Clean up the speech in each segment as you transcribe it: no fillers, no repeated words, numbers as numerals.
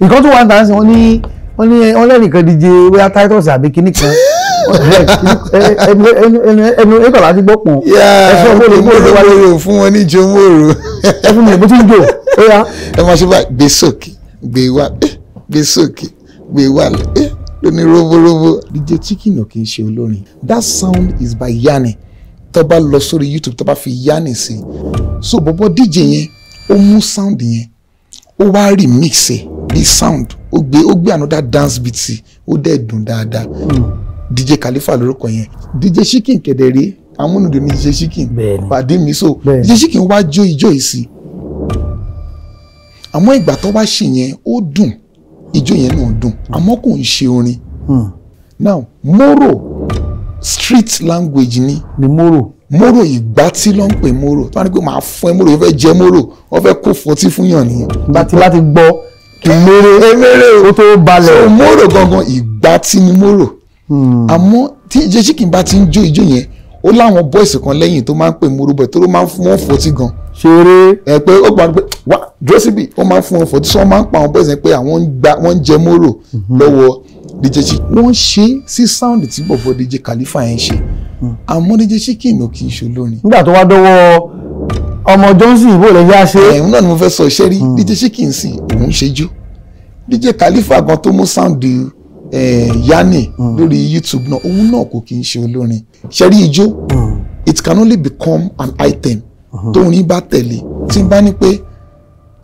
Nǹkan tó wà ń tàn sí wọ́n ní wọ́n lẹ́nìkan DJ bóyá Titus àbí kinní kan ẹnu ẹ̀kọ́ láti gbọ́ pọ̀n. Ẹ̀fọ́ mòrò fún wọn ní jomoro. Ẹ fún mi bó ti ń jò ó yá. Ẹ máa ṣe báyìí, gbé sókè, gbé wá, gbé sókè, gbé wá lóní róbóróbó. DJ Chicken ò kì í ṣe olórin. That sound is by Yanni. Tó bá lọ sórí YouTube, tó bá fi Yanni sí. So bọ̀bọ̀ DJ yẹn, ó mú sound yẹn, ó wá remix ẹ̀ bí sound, ó gbé another dance beat sí, ó dẹ̀ dùn dáadáa. DJ Khalifa lórúkọ yẹn. DJ Chicken kẹ̀dẹ̀rẹ́, amúnudò ní DJ Chicken pàdé mi. So DJ Chicken wá jó ijó yìí sí. Àmọ́ ìgbà tó wá ṣe yẹn, ó dùn, ijó yẹn náà dùn, àmọ́ kò ń ṣe orin. Now moro street language ni. Ni moro. Moro ìgbà tí ló ń pè moro. Tí wọ́n á ní pé màá fún ẹ moro, wọ́n fẹ́ jẹ moro, wọ́n fẹ́ kó fọtí fún yàn nìyẹn. Bàtí láti gbọ́ kí méré ó tó balẹ̀. So moro gangan ìgbà tí ni moro. Àmọ́ tí DJ Chicken bá ti ń jó ijó yẹn, ó láwọn boys kan lẹ́yìn tó máa ń pè moro bọ̀ tó ló máa ń fún wọn fọtí gan. Ṣeré. Ẹ pé ó pa pé wá dúró síbi, ó máa ń fún wọn fọtí, sọ máa ń pa àwọn boys yẹn pé àwọn ń gba wọ́n ń jẹ moro lọ́wọ́ DJ Chicken. Wọ́n ṣe sí sound tí bọ̀bọ̀ DJ Khalifa yẹn ṣe. Àmọ́ DJ Chicken ò kì í ṣe olórin. Nígbà tó wá dọ́wọ́ ọmọ Johnson ìbò lè yá ṣe. Ẹ̀hún náà ni mo fẹ́ sọ iṣẹ́ rí. DJ Chicken sì òun ṣe jó. DJ Khalifa gan tó mú sound Yanni lórí YouTube náà, òun náà kò kì í ṣe olórin. Ṣe rí ijó, it can only become an item tóun ní bá tẹ̀lé. Tí n bá ní pé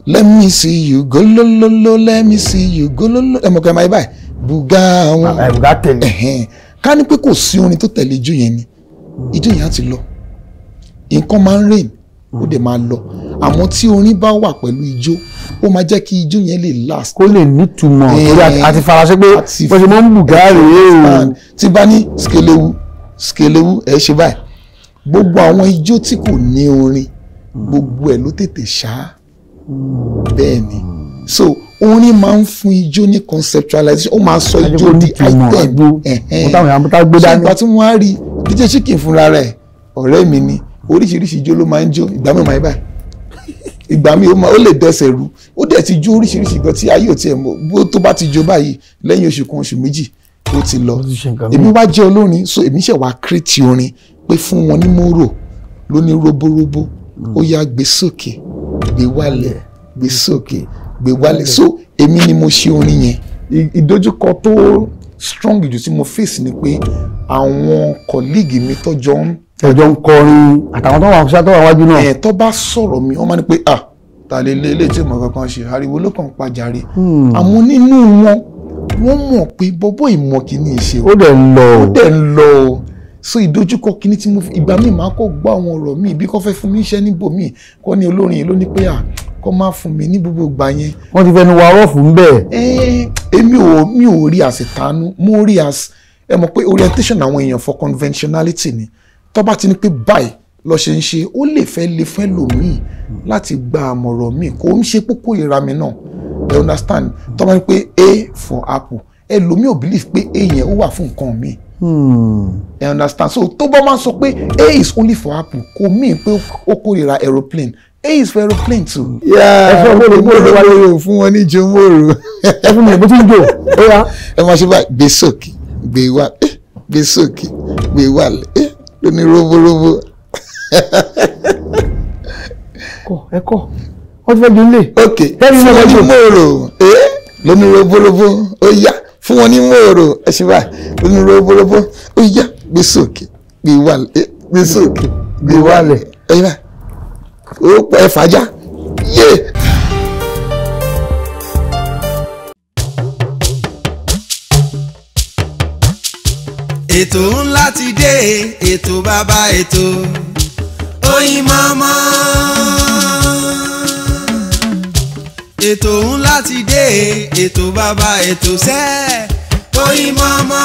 let me see you go lololo, let me see you go lololo, ẹ mọ̀ kẹ́ ẹ máa yí báyìí bùgá àwọn bùgá tẹ̀lé. Ká ní pé kò sí orin tó tẹ̀lé ijó yẹn ni, ijó yẹn á ti lọ. Nǹkan máa ń rìn, ó dẹ̀ máa lọ. Àmọ́ tí orin bá wà pẹ̀lú ijó, ó máa jẹ́ kí ijó yẹn lè last. Kó lè nítumọ̀ torí àti faransé pé bó ṣe máa ń bùgá rèé o. Tí bá ní skelewu skelewu, ẹ ṣe báyìí. Gbogbo àwọn ijó tí kò ní orin, gbogbo ẹ̀ ló tètè ṣá. Bẹ́ẹ̀ ni. So orin máa ń fún ijó ní conceptualization, ó máa sọ ijó di item. So ìgbà tí wọ́n á rí DJ Chicken fúnra rẹ̀, ọ̀rẹ́ mi ni, oríṣiríṣi ijó ló máa ń jó. Ìgbà mi máa ń báyìí, ìgbà mi ó lè dẹsẹ̀ rú, ó dẹ̀ ti jó oríṣiríṣi gan tí ayé ò tiẹ̀ mọ̀. Bó tó bá ti jó báyìí lẹ́yìn oṣù kan, oṣù méjì, ó ti lọ. Èmi wá jẹ́ olórin, so èmi ṣẹ̀ wá create orin pé fún wọn ní moro ló ní róbóróbó, ó yá gbé sókè, gbé wálẹ̀, gbé sókè, gbé wálẹ̀. So èmi ni mo ṣe orin yẹn. Ìdojúkọ tó strong jù tí mo face ni pé àwọn colleague mi tọ́jọ́ ń ẹjọ́ ń kọrin àtàwọn tó wà ṣá tó wà wájú náà. Ẹ̀ tó bá sọ̀rọ̀ mi, wọ́n máa ní pé ah ta lè lé ilé tí mo kankan ṣe, ariwo ló kàn pa jàre. Àmọ́ nínú wọn, wọ́n mọ̀ pé bọ́bọ́ ìmọ̀ kìíní ṣe. Ó dẹ̀ ń lọ. Ó dẹ̀ ń lọ. So ìdojúkọ kìíní tí mo fi ìgbà míì máa kọ́ gbọ́ àwọn ọ̀rọ̀ míì bí kò fẹ́ fún mi iṣẹ́ níbò míì kọ́ ní olórin yìí ló ní pé à kọ́ máa fún mi ní gbogbo ìgbà yẹn. Wọ́n ti fẹnu wa rọ́ọ̀fù ń bẹ̀. Èmi ò mi ò rí as ìtanú, mo rí as ẹ mọ̀ pé orientation àwọn èèyàn for conventionality ni. Tó bá ti ní pé báyìí lọ ṣe ń ṣe, ó lè fẹ́ lè fẹ́ lòmíì láti gba àmọ̀ràn míì, kò ń ṣe púpọ̀ ìra mi náà. Ẹ understand? Tó bá ní pé A for apple, ẹlòmíì ò believe pé A yẹn ó wà fún nǹkan míì. Ẹ understand? So tó bá máa sọ pé A is only for apple, kò mean pé ó kórìíra aeroplane. A is for aeroplane too. Ẹ fún mi mòrò fún wọn ní jomoro. Ẹ fún mi bó ti ń jò ó yá. Ẹ máa ṣe báyìí, gbé sókè, gbé wá, gbé sókè, gbé wálẹ̀ lóní róbóróbó. Ẹ kọ́ wọ́n ti fẹ́ ju ilé. Ok, fún wọn ní mòrò lóní róbóróbó, ó yá fún wọn ní mòrò, ẹ ṣe báyìí lóní róbóróbó, ó yá gbé sókè, gbé wálẹ̀, gbé sókè, gbé wálẹ̀, ẹ ṣe báyìí ó pẹ́ fàájà yé. Ètò ńlá ti dé, ètò bàbá ètò Oyinmomo. Ètò ńlá ti dé, ètò bàbá ètò sẹ́ Oyinmomo.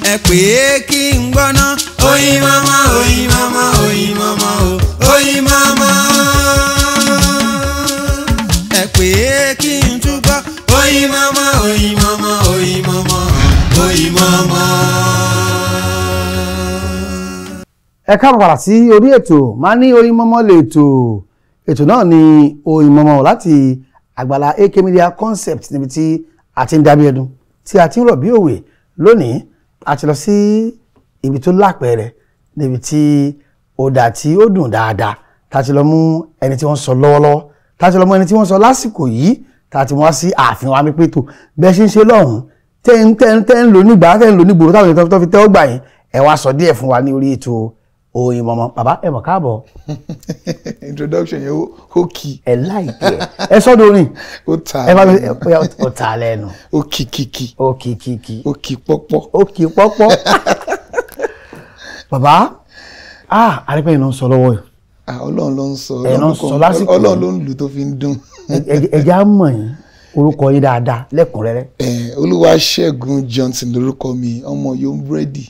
Ẹ pè é kí n gbọ́ná Oyinmomo, Oyinmomo, Oyinmomo o Oyinmomo. Ẹ pè é kí n túbọ̀ Oyinmomo, Oyinmomo, Oyinmomo, Oyinmomo. Ẹ káàbọ̀ padà sí orí ètò máa ní Oyinmomo lètò. Ètò náà ni Oyinmomo láti Àgbàlá AK Media Concept níbi tí a ti ń dábí ẹdun tí a ti ń rọ̀ bí òwe. Lónìí a ti lọ sí ibi tó lápẹẹrẹ níbi tí ó dà tí ó dùn dáadáa, tá a ti lọ mú ẹni tí wọ́n sọ lọ́wọ́lọ́wọ́, tá a ti lọ mú ẹni tí wọ́n sọ lásìkò yìí, tá a ti mú wá sí ààfin wa pé tó bẹ́ẹ̀ ṣe ń ṣe lọ́hùn-ún tẹ́ ń lò nígbà tẹ́ ń lò nígboro táwọn èèyàn tó fi tẹ́wọ́ gbà yín. Ẹ wá sọ díẹ̀ fún wa ní orí ètò Oyinmomo. Bàbá ẹ mọ̀ káàbọ̀. Introduction yẹn ó kì. Ẹ láìpẹ́ ẹ sọ́dọ̀ orin. Ó ta ẹ bá mi ó ta lẹ́nu. Ó kì kìkì. Ó kì kìkì. Ó kì pọ́pọ́. Ó kì pọ́pọ́. Bàbá àrípẹ́ yìí ló ń sọ lọ́wọ́ yìí. Ọlọ́run ló ń sọ. Ẹ ló ń sọ lásìkò. Ọlọ́run ló ń lù tó fi ń dùn. Ẹ jẹ́ á mọ̀ yín orúkọ yín dáadáa lẹ́kùnrẹ́rẹ́. Olúwaṣẹ́gun Johnson lórúkọ mi, ọmọ yóò ń búrẹ́dì.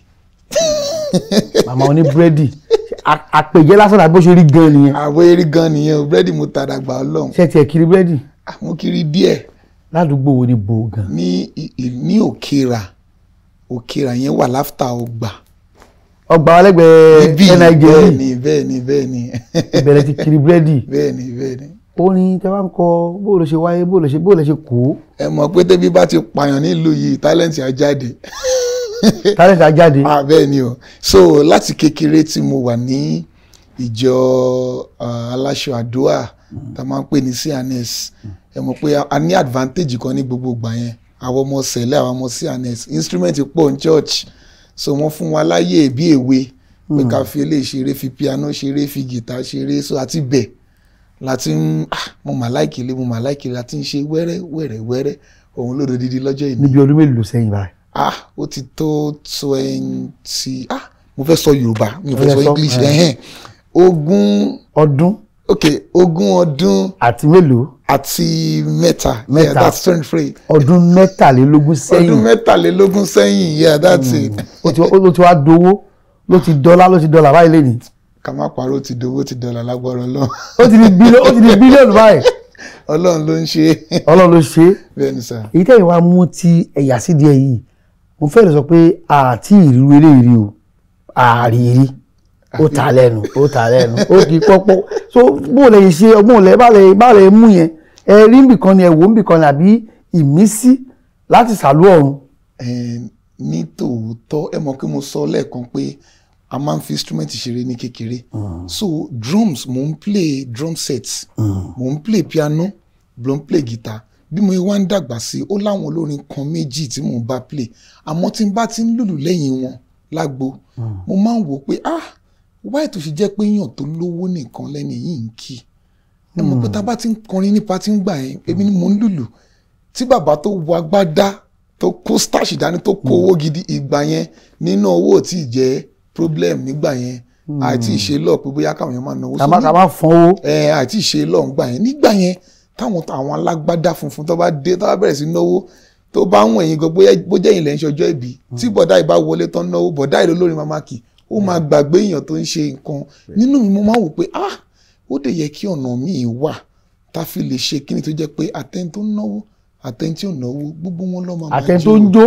Màmá oní búrẹ́dì àpèjẹ lásán àbí bó ṣe rí gan nìyẹn. Àbó eré gan nìyẹn o, búrẹ́dì mo ta dàgbà Ọlọ́run. Ṣé tiẹ̀ kiri búrẹ́dì? Mo kiri díẹ̀. Ládùúgbò wo ni bo gan? Ní Òkèrà, Òkèrà yẹn wà láfta ọgbà. Ọgbà wa lẹ́gbẹ̀ẹ́ NIJ. Bẹ́ẹ̀ni bẹ́ẹ̀ni bẹ́ẹ̀ni. Ìbẹ̀rẹ̀ ti kiri búrẹ́dì. Bẹ́ẹ̀ni bẹ́ẹ̀ni. Orin tẹ wá ń kọ bó ló ṣe wáyé bó ló ṣe kó. Ẹ mọ̀ pé tẹ́bí bá ti pààyàn nílùú yìí tálẹ́ǹtì á jáde. Tálẹ́ǹtì á jáde. Bẹ́ẹ̀ ni o. So láti kékeré tí mo wà ní ìjọ aláṣọ àdúrà tá a máa ń pè ní C&S. Ẹ mọ̀ pé a ní advantage kan ní gbogbo ìgbà yẹn, àwọn ọmọ sẹ̀lẹ̀ àwọn ọmọ C&S instrument pọ̀ ní church, so wọ́n fún wa láyè bí èwe pé ká fi eléyìí ṣeré, fi piano ṣeré, fi guitar ṣeré. So àti bẹ́ẹ̀ láti ń mo mà láìkì ilé, mo mà láìkì ilé, láti ń ṣe wẹ́rẹ́ wẹ́rẹ́ wẹ́rẹ́ òun ló dodidi lọ́jọ́ ìní. Níbi ọdún mélòó sẹ́yìn báyìí? Ó ti tó 20 mo fẹ́ sọ Yorùbá mi ò fẹ́ sọ English. 20 ọdún. Ok, 20 ọdún. Àti mélòó? Àti mẹ́ta. Yeah, that's 23. Ọdún 23 sẹ́yìn. Ọdún 23 sẹ́yìn, yeah, that's it. Ó ti wá dowó, ló ti dọ́là, ló ti dọ́là báyìí lẹ́nìí. Ká má parọ́, ó ti dowó, ti dọ́là lágbára Ọlọ́run. Ó ti di bílíọ̀nù báyìí. Ọlọ́run ló ń ṣe. Ọlọ́run ló ṣe. Bẹ́ẹ̀ni sà. Èyí tẹ̀yìn wá mú ti ẹ̀yà sídìí ẹ̀ yìí, mo fẹ́ lè sọ pé àti ìrírí eléyìí o, àrírí ó ta lẹ́nu, ó ta lẹ́nu, ó kì í pọ́pọ́. So bó lè ṣe ọgbọ́n lẹ bá lè mú yẹn, ẹ rí nbìkan ni, ẹ wò nbìkan ni, àbí ìmísí láti sàlú ọ̀run. Ní tòótọ́ ẹ mọ̀ pé mo sọ lẹ́ẹ̀kan pé a máa ń fi instrument ṣeré ní kékeré. So drums, mo ń play drum sets, mo ń play piano, mo ń play guitar. Bí mo wá ń dàgbà sí, ó láwọn olórin kan méjì tí mò ń bá play, àmọ́ tí n bá ti ń lùlù lẹ́yìn wọn lágbo, mo máa ń wò pé wáyé tó ṣe jẹ́ pé èèyàn tó lówó nìkan lẹ́ni yìí ń kí. Ẹ mọ̀ pé tá a bá ti ń kọrin nípa tí ń gbà yẹn, èmi ni mò ń lùlù. Tí bàbá tó wọ agbádá tó kó starch dání tó kó owó gidi ìgbà yẹn, nínú owó ò tí ì jẹ́ problem nígbà yẹn, àti ìṣe lọ pé bóyá káwọn èèyàn máa náwó. Ká má fọ́n owó. Àti ìṣe lọ ń gbà yẹn. Nígbà yẹn táwọn àwọn alágbádá funfun tó bá dé tó bá bẹ̀rẹ̀ sí náwó, tó bá ń wọ̀nyí gan bóyá jẹ́ ilẹ̀ ń ṣọjọ́ ìbí, tí bọ̀dá ìbá wọlé tán náwó, bọ̀dá ìlú olórin máa kì ó máa gbàgbé èèyàn tó ń ṣe nǹkan. Nínú mi mo máa ń wò pé ó dẹ̀ yẹ kí ọ̀nà míì wà tá a fi lè ṣe kíni tó jẹ́ pé àtẹni tó ń náwó, àtẹni tí ò náwó, gbogbo wọn ló máa àtẹni tó ń jó,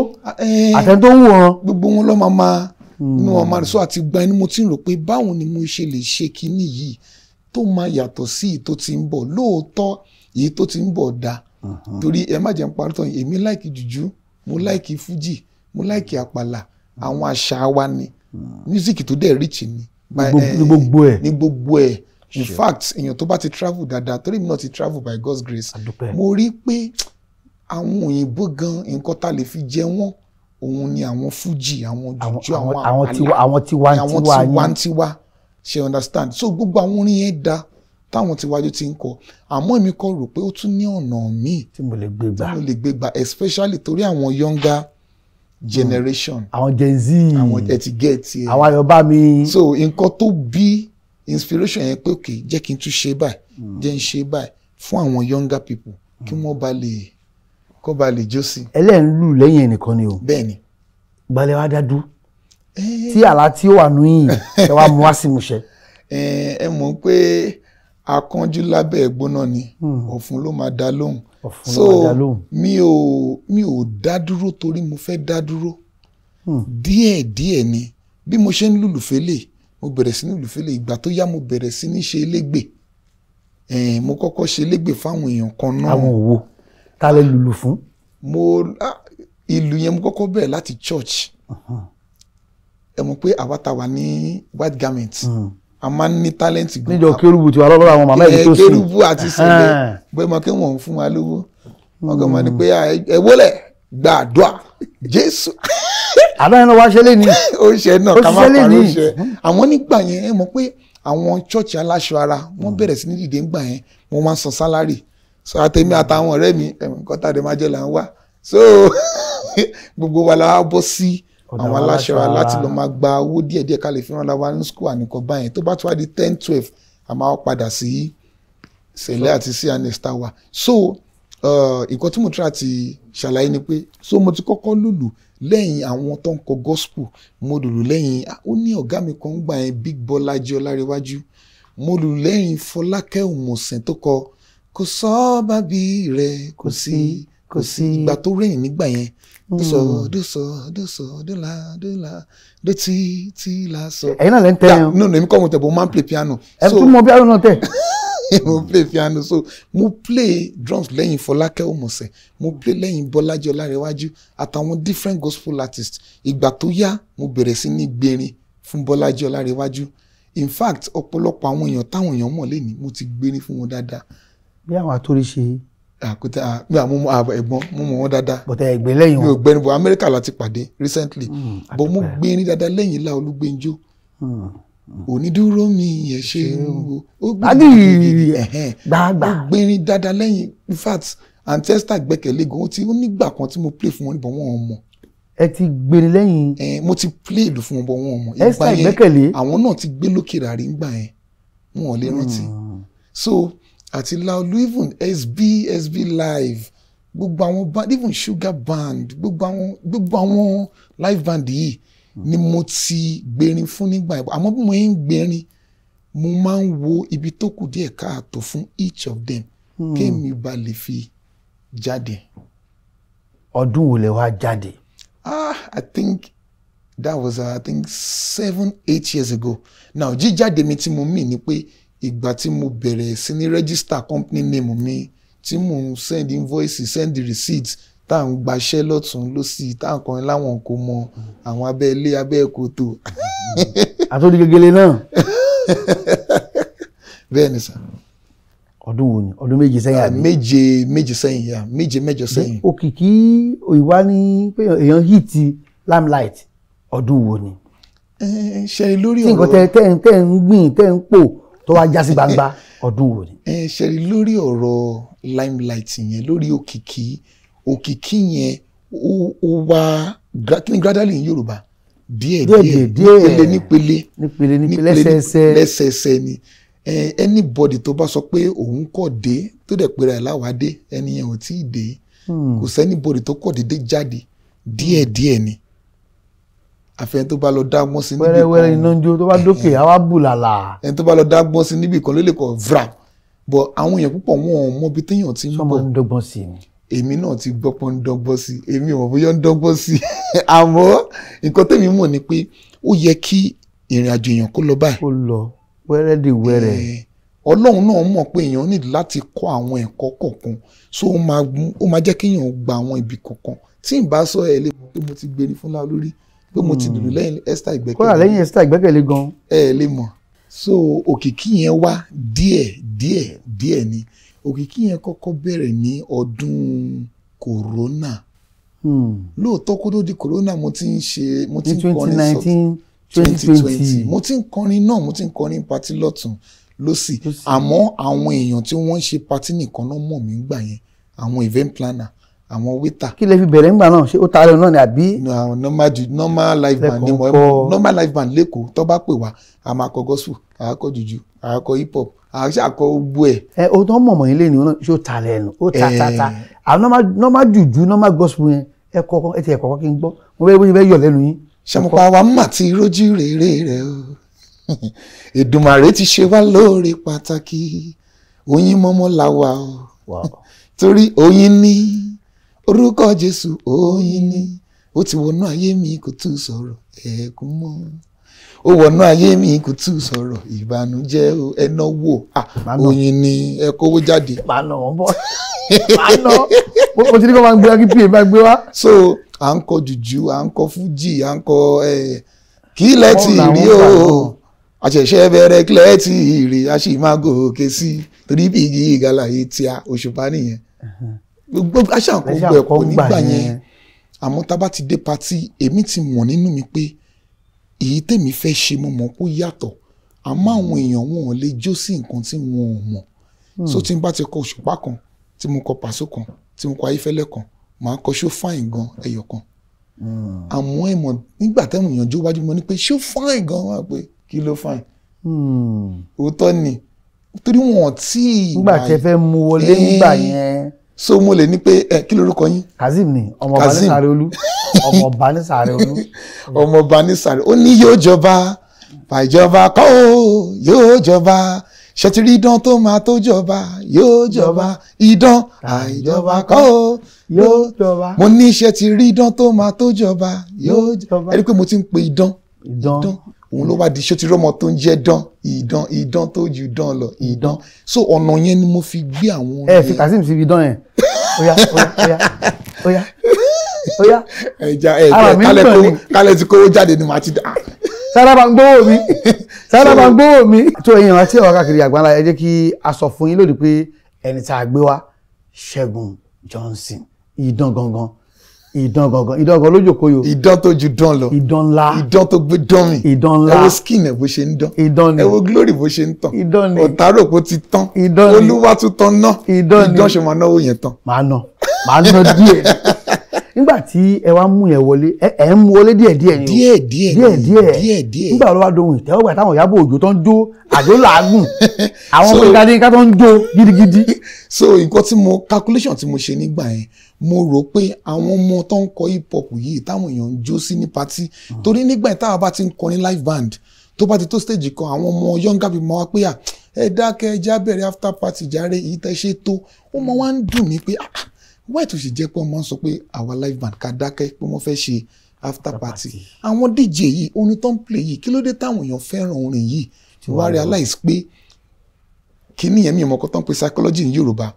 àtẹni tó ń wòran, gbogbo wọn ló máa inú wọn máa sọ. Àti gba ẹni mo ti ń rò pé báwo ni mo ṣe lè ṣe kíní yìí tó máa yàtọ̀ sí èyí tó ti ń bọ̀. Lóòótọ́ èyí tó ti ń bọ̀ da, torí ẹ má jẹ́ n parọ́ tán, èmi láìkì jùjú, mo láìkì fújì, mo láìkì àpàlà, àwọn àṣà wa ni mísíkì tó dẹ̀ rich ni ní gbogbo ẹ̀, ní gbogbo ẹ̀. In fact, èèyàn tó bá ti travel dáadáa, torí mi náà ti travel by God's grace, mo rí pé àwọn òyìnbó gan nǹkan tá lè fi jẹ wọ́n òun ni àwọn fújì, àwọn jùjú, àwọn àpàlà, àwọn tiwantiwa, ṣe understand. So gbogbo àwọn orin yẹn da táwọn tiwájú ti ń kọ, àmọ́ èmi kọ́ rò pé ó tún ní ọ̀nà míì tí mo lè gbé gbà, especially torí àwọn younger generation, àwọn Gen Z, àwọn ẹ ti get ẹ, àwọn Ayọ̀bá mi. So nǹkan tó bí inspiration yẹn pé ok, jẹ́ kí n tún ṣe báyìí, jẹ́ n ṣe báyìí fún àwọn younger people kí wọ́n bá lè kó ba lè jó sí. Ẹlẹ́rìí lù lẹ́yìn ẹnìkan ni o. Bẹ́ẹ̀ni. Gbalẹ̀ wa dá dúró tí àlá tí ó wà nù yìí ẹ wá mú wá sí ìmúṣẹ. Ẹ mọ̀ pé akánjú lábẹ́ ẹ̀gbóná ni, ọ̀fun ló máa dá lóhùn. So mi ò dá dúró torí mo fẹ́ dá dúró. Díẹ̀ díẹ̀ ni bí mo ṣe ń lùlù fẹ́lẹ̀, mo bẹ̀rẹ̀ sí ní lùlù fẹ́lẹ̀. Ìgbà tó yá mo bẹ̀rẹ̀ sí ní ṣe elégbè. Mo kọ́kọ́ ṣe légbè fáwọn èèyàn kan náà. Àwọn òwò ta lẹ lùlù fún? Mo ìlù yẹn mo kọ́kọ́ bẹ̀rẹ̀ láti church. Ẹ mọ̀ pé àwa ta wà ní white garment, a máa ń ní talent gan. Níjọ kérúbù tí wà lọ́wọ́ àwọn màmá ìlú tó sùn. Kérúbù àti sẹ̀lẹ̀ bẹ́ẹ̀ mọ̀ kí wọ́n fún wa lówó, wọ́n kàn máa ní pé ẹ wólẹ̀ gbàdúrà Jésù. Àdá yẹn lọ wá ṣẹlẹ̀ ní. Ó ṣe náà ká má parí ó ṣe. Àwọn nígbà yẹn ẹ mọ̀ pé àwọn church aláṣọ ara wọ́n bẹ̀rẹ̀ sí ní dìde ńgbà yẹn, wọ́n máa ń san sálárì. So àtẹ̀mí àtàwọn ọ̀rẹ́ mi nǹkan tá a dẹ̀ máa jẹ́ là ń wá. So gbogbo wa la wá bọ́ sí àwọn aláṣọ ara láti lọ máa gba owó díẹ̀díẹ̀ ká lè fi ràn láwa ní school ànìkan báyẹn. Tó bá tún wá di 10, 12 a máa padà sí Sẹ̀lẹ̀ àti CNS tá wa. So nǹkan tí mo try ti ṣàlàyé ni pé so mo ti kọ́kọ́ lùlù lẹ́yìn àwọn tó ń kọ gospel. Mo lùlù lẹ́yìn, ó ní ọ̀gá mi kan gbà yẹn, Big Bọ́lájí Ọlárẹ̀wájú. Mo lùlù lẹ́yìn Fọlákẹ́ Òmùsìn tó kọ kò sọ bàbí rẹ̀ kò sí kò sí, ìgbà tó rẹ̀yìn nígbà yẹn, dósọ dósọ dósọ dólà dólà dótí tí la sọ. Ẹ̀yin náà lẹ́ ń tẹ́ yẹn. No, èmi kọ́ mo tẹ̀, bó máa ń play piano. Ẹ tún mọ piano náà tẹ̀. Mo play piano. So mo play drums lẹ́yìn Fọlákẹ́ Òmùsẹ̀, mo play lẹ́yìn Bọ́lájí Ọlárẹ̀wájú àtàwọn different gospel artists. Ìgbà tó yá mo bẹ̀rẹ̀ sí ní gbèrin fún Bọ́lájí Ọlárẹ̀wájú. In fact, ọ̀pọ̀lọpọ̀ àwọn èèyàn táwọn èèyàn mọ̀ lẹ́ni mo ti gbèrin fún wọn dáadáa. Bí àwọn àtòrí ṣe. Àkútà ẹ̀gbọ́n mo mọ̀ wọ́n dáadáa. Bọ̀tẹ̀ ẹ̀gbẹ́ lẹ́yìn wọn. Mi ò gbẹ́ni bọ̀, Amẹ́ríkà la ti pàdé recently. But mo gbèrin dáadáa lẹ́yìn Láolú Gbẹ́njọ́. Onídúró mi ẹ ṣe ń wo. Ó gbèrin dáadáa lẹ́yìn. In fact, Aunty Esther Gbẹ́kẹ̀lé gan, ó nígbà kan tí mo play fún wọn níbọ̀ wọn ò mọ̀. Ẹ ti gbèrin lẹ́yìn. Mo ti play ìlú fún wọn bọ̀ wọn ò mọ̀. Esther Gbẹ́kẹ̀lé. Àwọn náà ti gbé lókè ràrí ńgbà yẹn, wọn ò lè rántí. So àti Láolú, even SB SB Live, gbogbo àwọn band, even Sugar Band, gbogbo àwọn live band yìí ni mo ti gbèrin fún nígbà yẹn. Àmọ́ bí mo ń gbèrin, mo máa ń wo ibi tó kù díẹ̀ káàtó fún each of them kémi ba lè fi jáde. Ọdún wo lẹ wá jáde? I think that was I think 7, 8 years ago. Now jíjáde mi tí mo mì ni pé ìgbà tí mo bẹ̀rẹ̀ sí ní register company name mi, tí mò ń send invoices, send receipts, tá à ń gbaṣẹ́ lọ́tún lọ́sì, tá à ń kọrin láwọn kò mọ àwọn abẹ́ ilé abẹ́ kòtò. Àtòdì gegele náà. Bẹ́ẹ̀ ni sà. Ọdún wo ni? Ọdún 7 sẹ́yìn àbí? 7 sẹ́yìn ya, 7, 8 sẹ́yìn. Òkìkí ìwá ní pé èèyàn hit limelight, ọdún wo ni? Ṣe lórí ọ̀rọ̀ tí nǹkan tẹ́ ń gbìn tẹ́ ń pò tó wá já sí gbangba, ọdún wo ni? Ṣe lórí ọ̀rọ̀ limelight yẹn, lórí òkìkí, òkìkí yẹn ó wá kí ni gradually ní Yorùbá, díẹ̀ díẹ̀, nípele nípele nípele nípele, lẹ́sẹẹsẹ lẹ́sẹẹsẹ ni. Anybody tó bá sọ pé òun kọ̀ dé tó dẹ̀ pera ẹ̀ láwàdé, ẹni yẹn ò tí ì dé. Kò sẹ́nibody tó kọ̀ dédé jáde, díẹ̀ díẹ̀ ni. Àfẹ́ni tó bá lọ dágbọ́n sí níbì kan, wẹ́rẹ́wẹ́rẹ́ iná ń jó, tó bá dókè àwa bù làlà. Ẹni tó bá lọ dágbọ́n sí níbì kan ló lè kọ̀ vra. But àwọn èèyàn púpọ̀ wọn ò mọ ibi téèyàn ti ń bọ̀. Sọmọ ń dọ́gbọ́n sí ni. Èmi náà ti gbọ́ pé ń dọ́gbọ́n sí, èmi ò mọ̀ bóyá ń dọ́gbọ́n sí. Àmọ́ nǹkan tèmi mọ̀ ni pé ó yẹ kí ìrìn àjò èèyàn kó lọ báyìí. Kó lọ wẹ́rẹ́ di wẹ́rẹ́. Ọlọ́run náà mọ̀ pé èèyàn ní láti kọ́ àwọn ẹ̀kọ́ kọ̀ọ̀kan, so ó máa jẹ́ kéèyàn gba àwọn ibi kọ̀ọ̀kan. Tí n bá sọ ẹ lè mọ̀ pé mo ti gbérin fún Láolú, pé mo ti lùlù lẹ́yìn Esther Ìgbẹ́kẹ̀lé. Kódà lẹ́yìn Esther Ìgbẹ́kẹ̀lé gan. Ẹ lè mọ̀. So òkìkí yẹn wá díẹ̀ díẹ̀ díẹ̀ ni. Òkìkí yẹn kọ́kọ́ bẹ̀rẹ̀ ní ọdún corona. Lóòótọ́ kó tó di corona mo ti ń ṣe, mo ti ń kọrin sọ 2020. Mo ti ń kọrin náà, mo ti ń kọrin patí lọ́tún lọ́sì. Àmọ́ àwọn èèyàn tí wọ́n ń ṣe patí nìkan náà mọ̀ mí gbà yẹn, àwọn event planner, àwọn waiter. Kí lẹ fi bẹ̀rẹ̀ ńgbà náà? Ṣé ó ta lẹ́nu náà ni àbí? Normal live band ni mo, normal live band lẹ́kọ̀ọ́ tó bá pè wá, a máa kọ gospel, a kọ jùjú, a kọ hip hop, a ṣe àkọ gbogbo ẹ̀. Ẹ o tó mọ̀mọ́ yín lé ní ọ̀nà, ṣé ó ta lẹ́nu? Ó ta ta ta. Àwọn normal jùjú, normal gospel yẹn, ẹ kọ́kọ́, ẹ ti ẹ̀ kọ́kọ́ kí n gbọ́. Mo fẹ́ bóyá yọ̀ lẹ́nu yín. Ṣàmùpá wa mà ti rójú rere rẹ o. Èdùmàrè ti ṣe wá lóore pàtàkì. Oyin mọ́mọ́ la wà o. Torí oyin ní orúkọ Jésù, oyin ní ó ti wọnú ayé mi, kò tún sọ̀rọ̀ ẹ̀kún mọ́. Ó wọnú ayé mi kò tún sọ̀rọ̀ ìbànújẹ́ o, ẹ náwó oyin ni ẹ kówó jáde. Màá nà wọ́n bọ́, màá nà mo ti ní kó máa ń gbé wá kí pa máa gbé wá. So à ń kọ jùjú, à ń kọ fújì, à ń kọ kí lẹ ti rí o, àṣẹ̀ṣẹ̀ bẹ̀rẹ̀ kí lẹ ti rí, a sì máa gòkè sí i torí bí igi ìgalà yìí tí a Òṣùpá nìyẹn. Gbogbo aṣáǹkó gbogbo ẹ̀kọ́ nígbà yẹn. Àmọ́ tá a bá ti dé patí, èmi ti mọ̀ nínú mi pé èyí tèmi fẹ́ ṣe mo mọ̀ kó yàtọ̀, àmọ́ àwọn èèyàn wọn ò lè jó sí nǹkan tí wọn ò mọ̀. So tí n bá ti kọ Òṣùpá kan, tí mo kọ Pàṣọ kan, tí mo kọ Ayéfẹ́lẹ́ kan, màá kọ ṣó fáìn gan ẹyọ kan. Àmọ́ ẹ mọ̀ nígbà táwọn èèyàn jó wájú mo ní pé ṣó fáìn gan, wá pé kí ló fáìn. Òótọ́ ni, torí wọn tí. Nígbà tẹ fẹ́ mú wọlé nígbà yẹn. So mo lè ní pé ẹ kí lorúkọ yín. Kazeem ni, ọmọọba ní Sàrẹ́ Olú, ọmọọba ní Sàrẹ́ Olú. Ọmọọba ní Sàrẹ́, ó ní yóò jọba, fàìjọba kọ́ ó yóò jọba, ṣètìrí idán tó máa tó jọba yóò jọba, idán àìjọba kọ́ ó yóò jọba. Mo ní ṣètìrí idán tó máa tó jọba yóò jọba. Ẹ rí i pé mo ti ń pe idán, idán òun ló wá di ṣètìrí ọmọ tó ń jẹ́ dán, idán, idán tó ju dán lọ, idán. So ọ̀nà yẹn ni mo fi gbé àwọn. Ẹ fi Kazeem síbi idán yẹn. Oya oya oya oya. Ẹja ẹ kálẹ̀ ti kówó jáde ni màá ti dà. Sára bá ń gbówó mi, sára bá ń gbówó mi. Tó èèyàn àti ẹ̀wà káàkiri àgbáńlá, ẹ jẹ́ kí a sọ fún yín lónìí pé ẹni tá a gbé wá Ṣẹ́gun Johnson, idán gangan, idán gangan, idán gangan lójókòó yo. Idán tó ju dán lọ, idán ńlá, idán tó gbé dán mi, idán ńlá. Ẹ wo skin ẹ bó ṣe ń dán, idán ni, ẹ wo glory bó ṣe ń tàn, idán ni, ọ̀tá rò pé ó ti tán, idán ni, olúwa tún tán ná, idán ni, idán ṣe máa náwó yẹn tán. Màá ná, màá ná díẹ̀. Nígbà tí ẹ wá mú yẹn wọlé, ẹ ń mú wọlé díẹ̀ díẹ̀ ni o, díẹ̀ díẹ̀ díẹ̀ díẹ̀. Nígbà wo ló wá dohun ìtẹ́wọ́gbà táwọn Ìyábọ̀ Òjó tó ń jó àjò làágùn, àwọn ọmọ ìdádé ká tó ń jó gidigidi. So nǹkan tí mo calculation tí mo ṣe nígbà yẹn, mo rò pé àwọn ọmọ tó ń kọ hip hop yìí táwọn èèyàn ń jó sí ní patí, torí nígbà yẹn táwa bá ti ń kọrin live band, tó bá ti tó stage kan, àwọn ọmọ younger people máa wá pé à ẹ dákẹ́ ẹ já bẹ̀rẹ̀ after party jàre, èyí tẹ́ ṣe tó. Ó máa wá ń dùn mí pé ah, why tó ṣe jẹ́ pé wọ́n máa ń sọ pé àwa live band ká dákẹ́ pé wọ́n fẹ́ ṣe after party. Àwọn DJ yìí, orin tó ń play yìí, kí ló dé táwọn èèyàn fẹ́ràn orin yìí? Wọ́n á realize pé kíní yẹn mi ò mọ̀ kó tó ń pe psychology ní Yorùbá.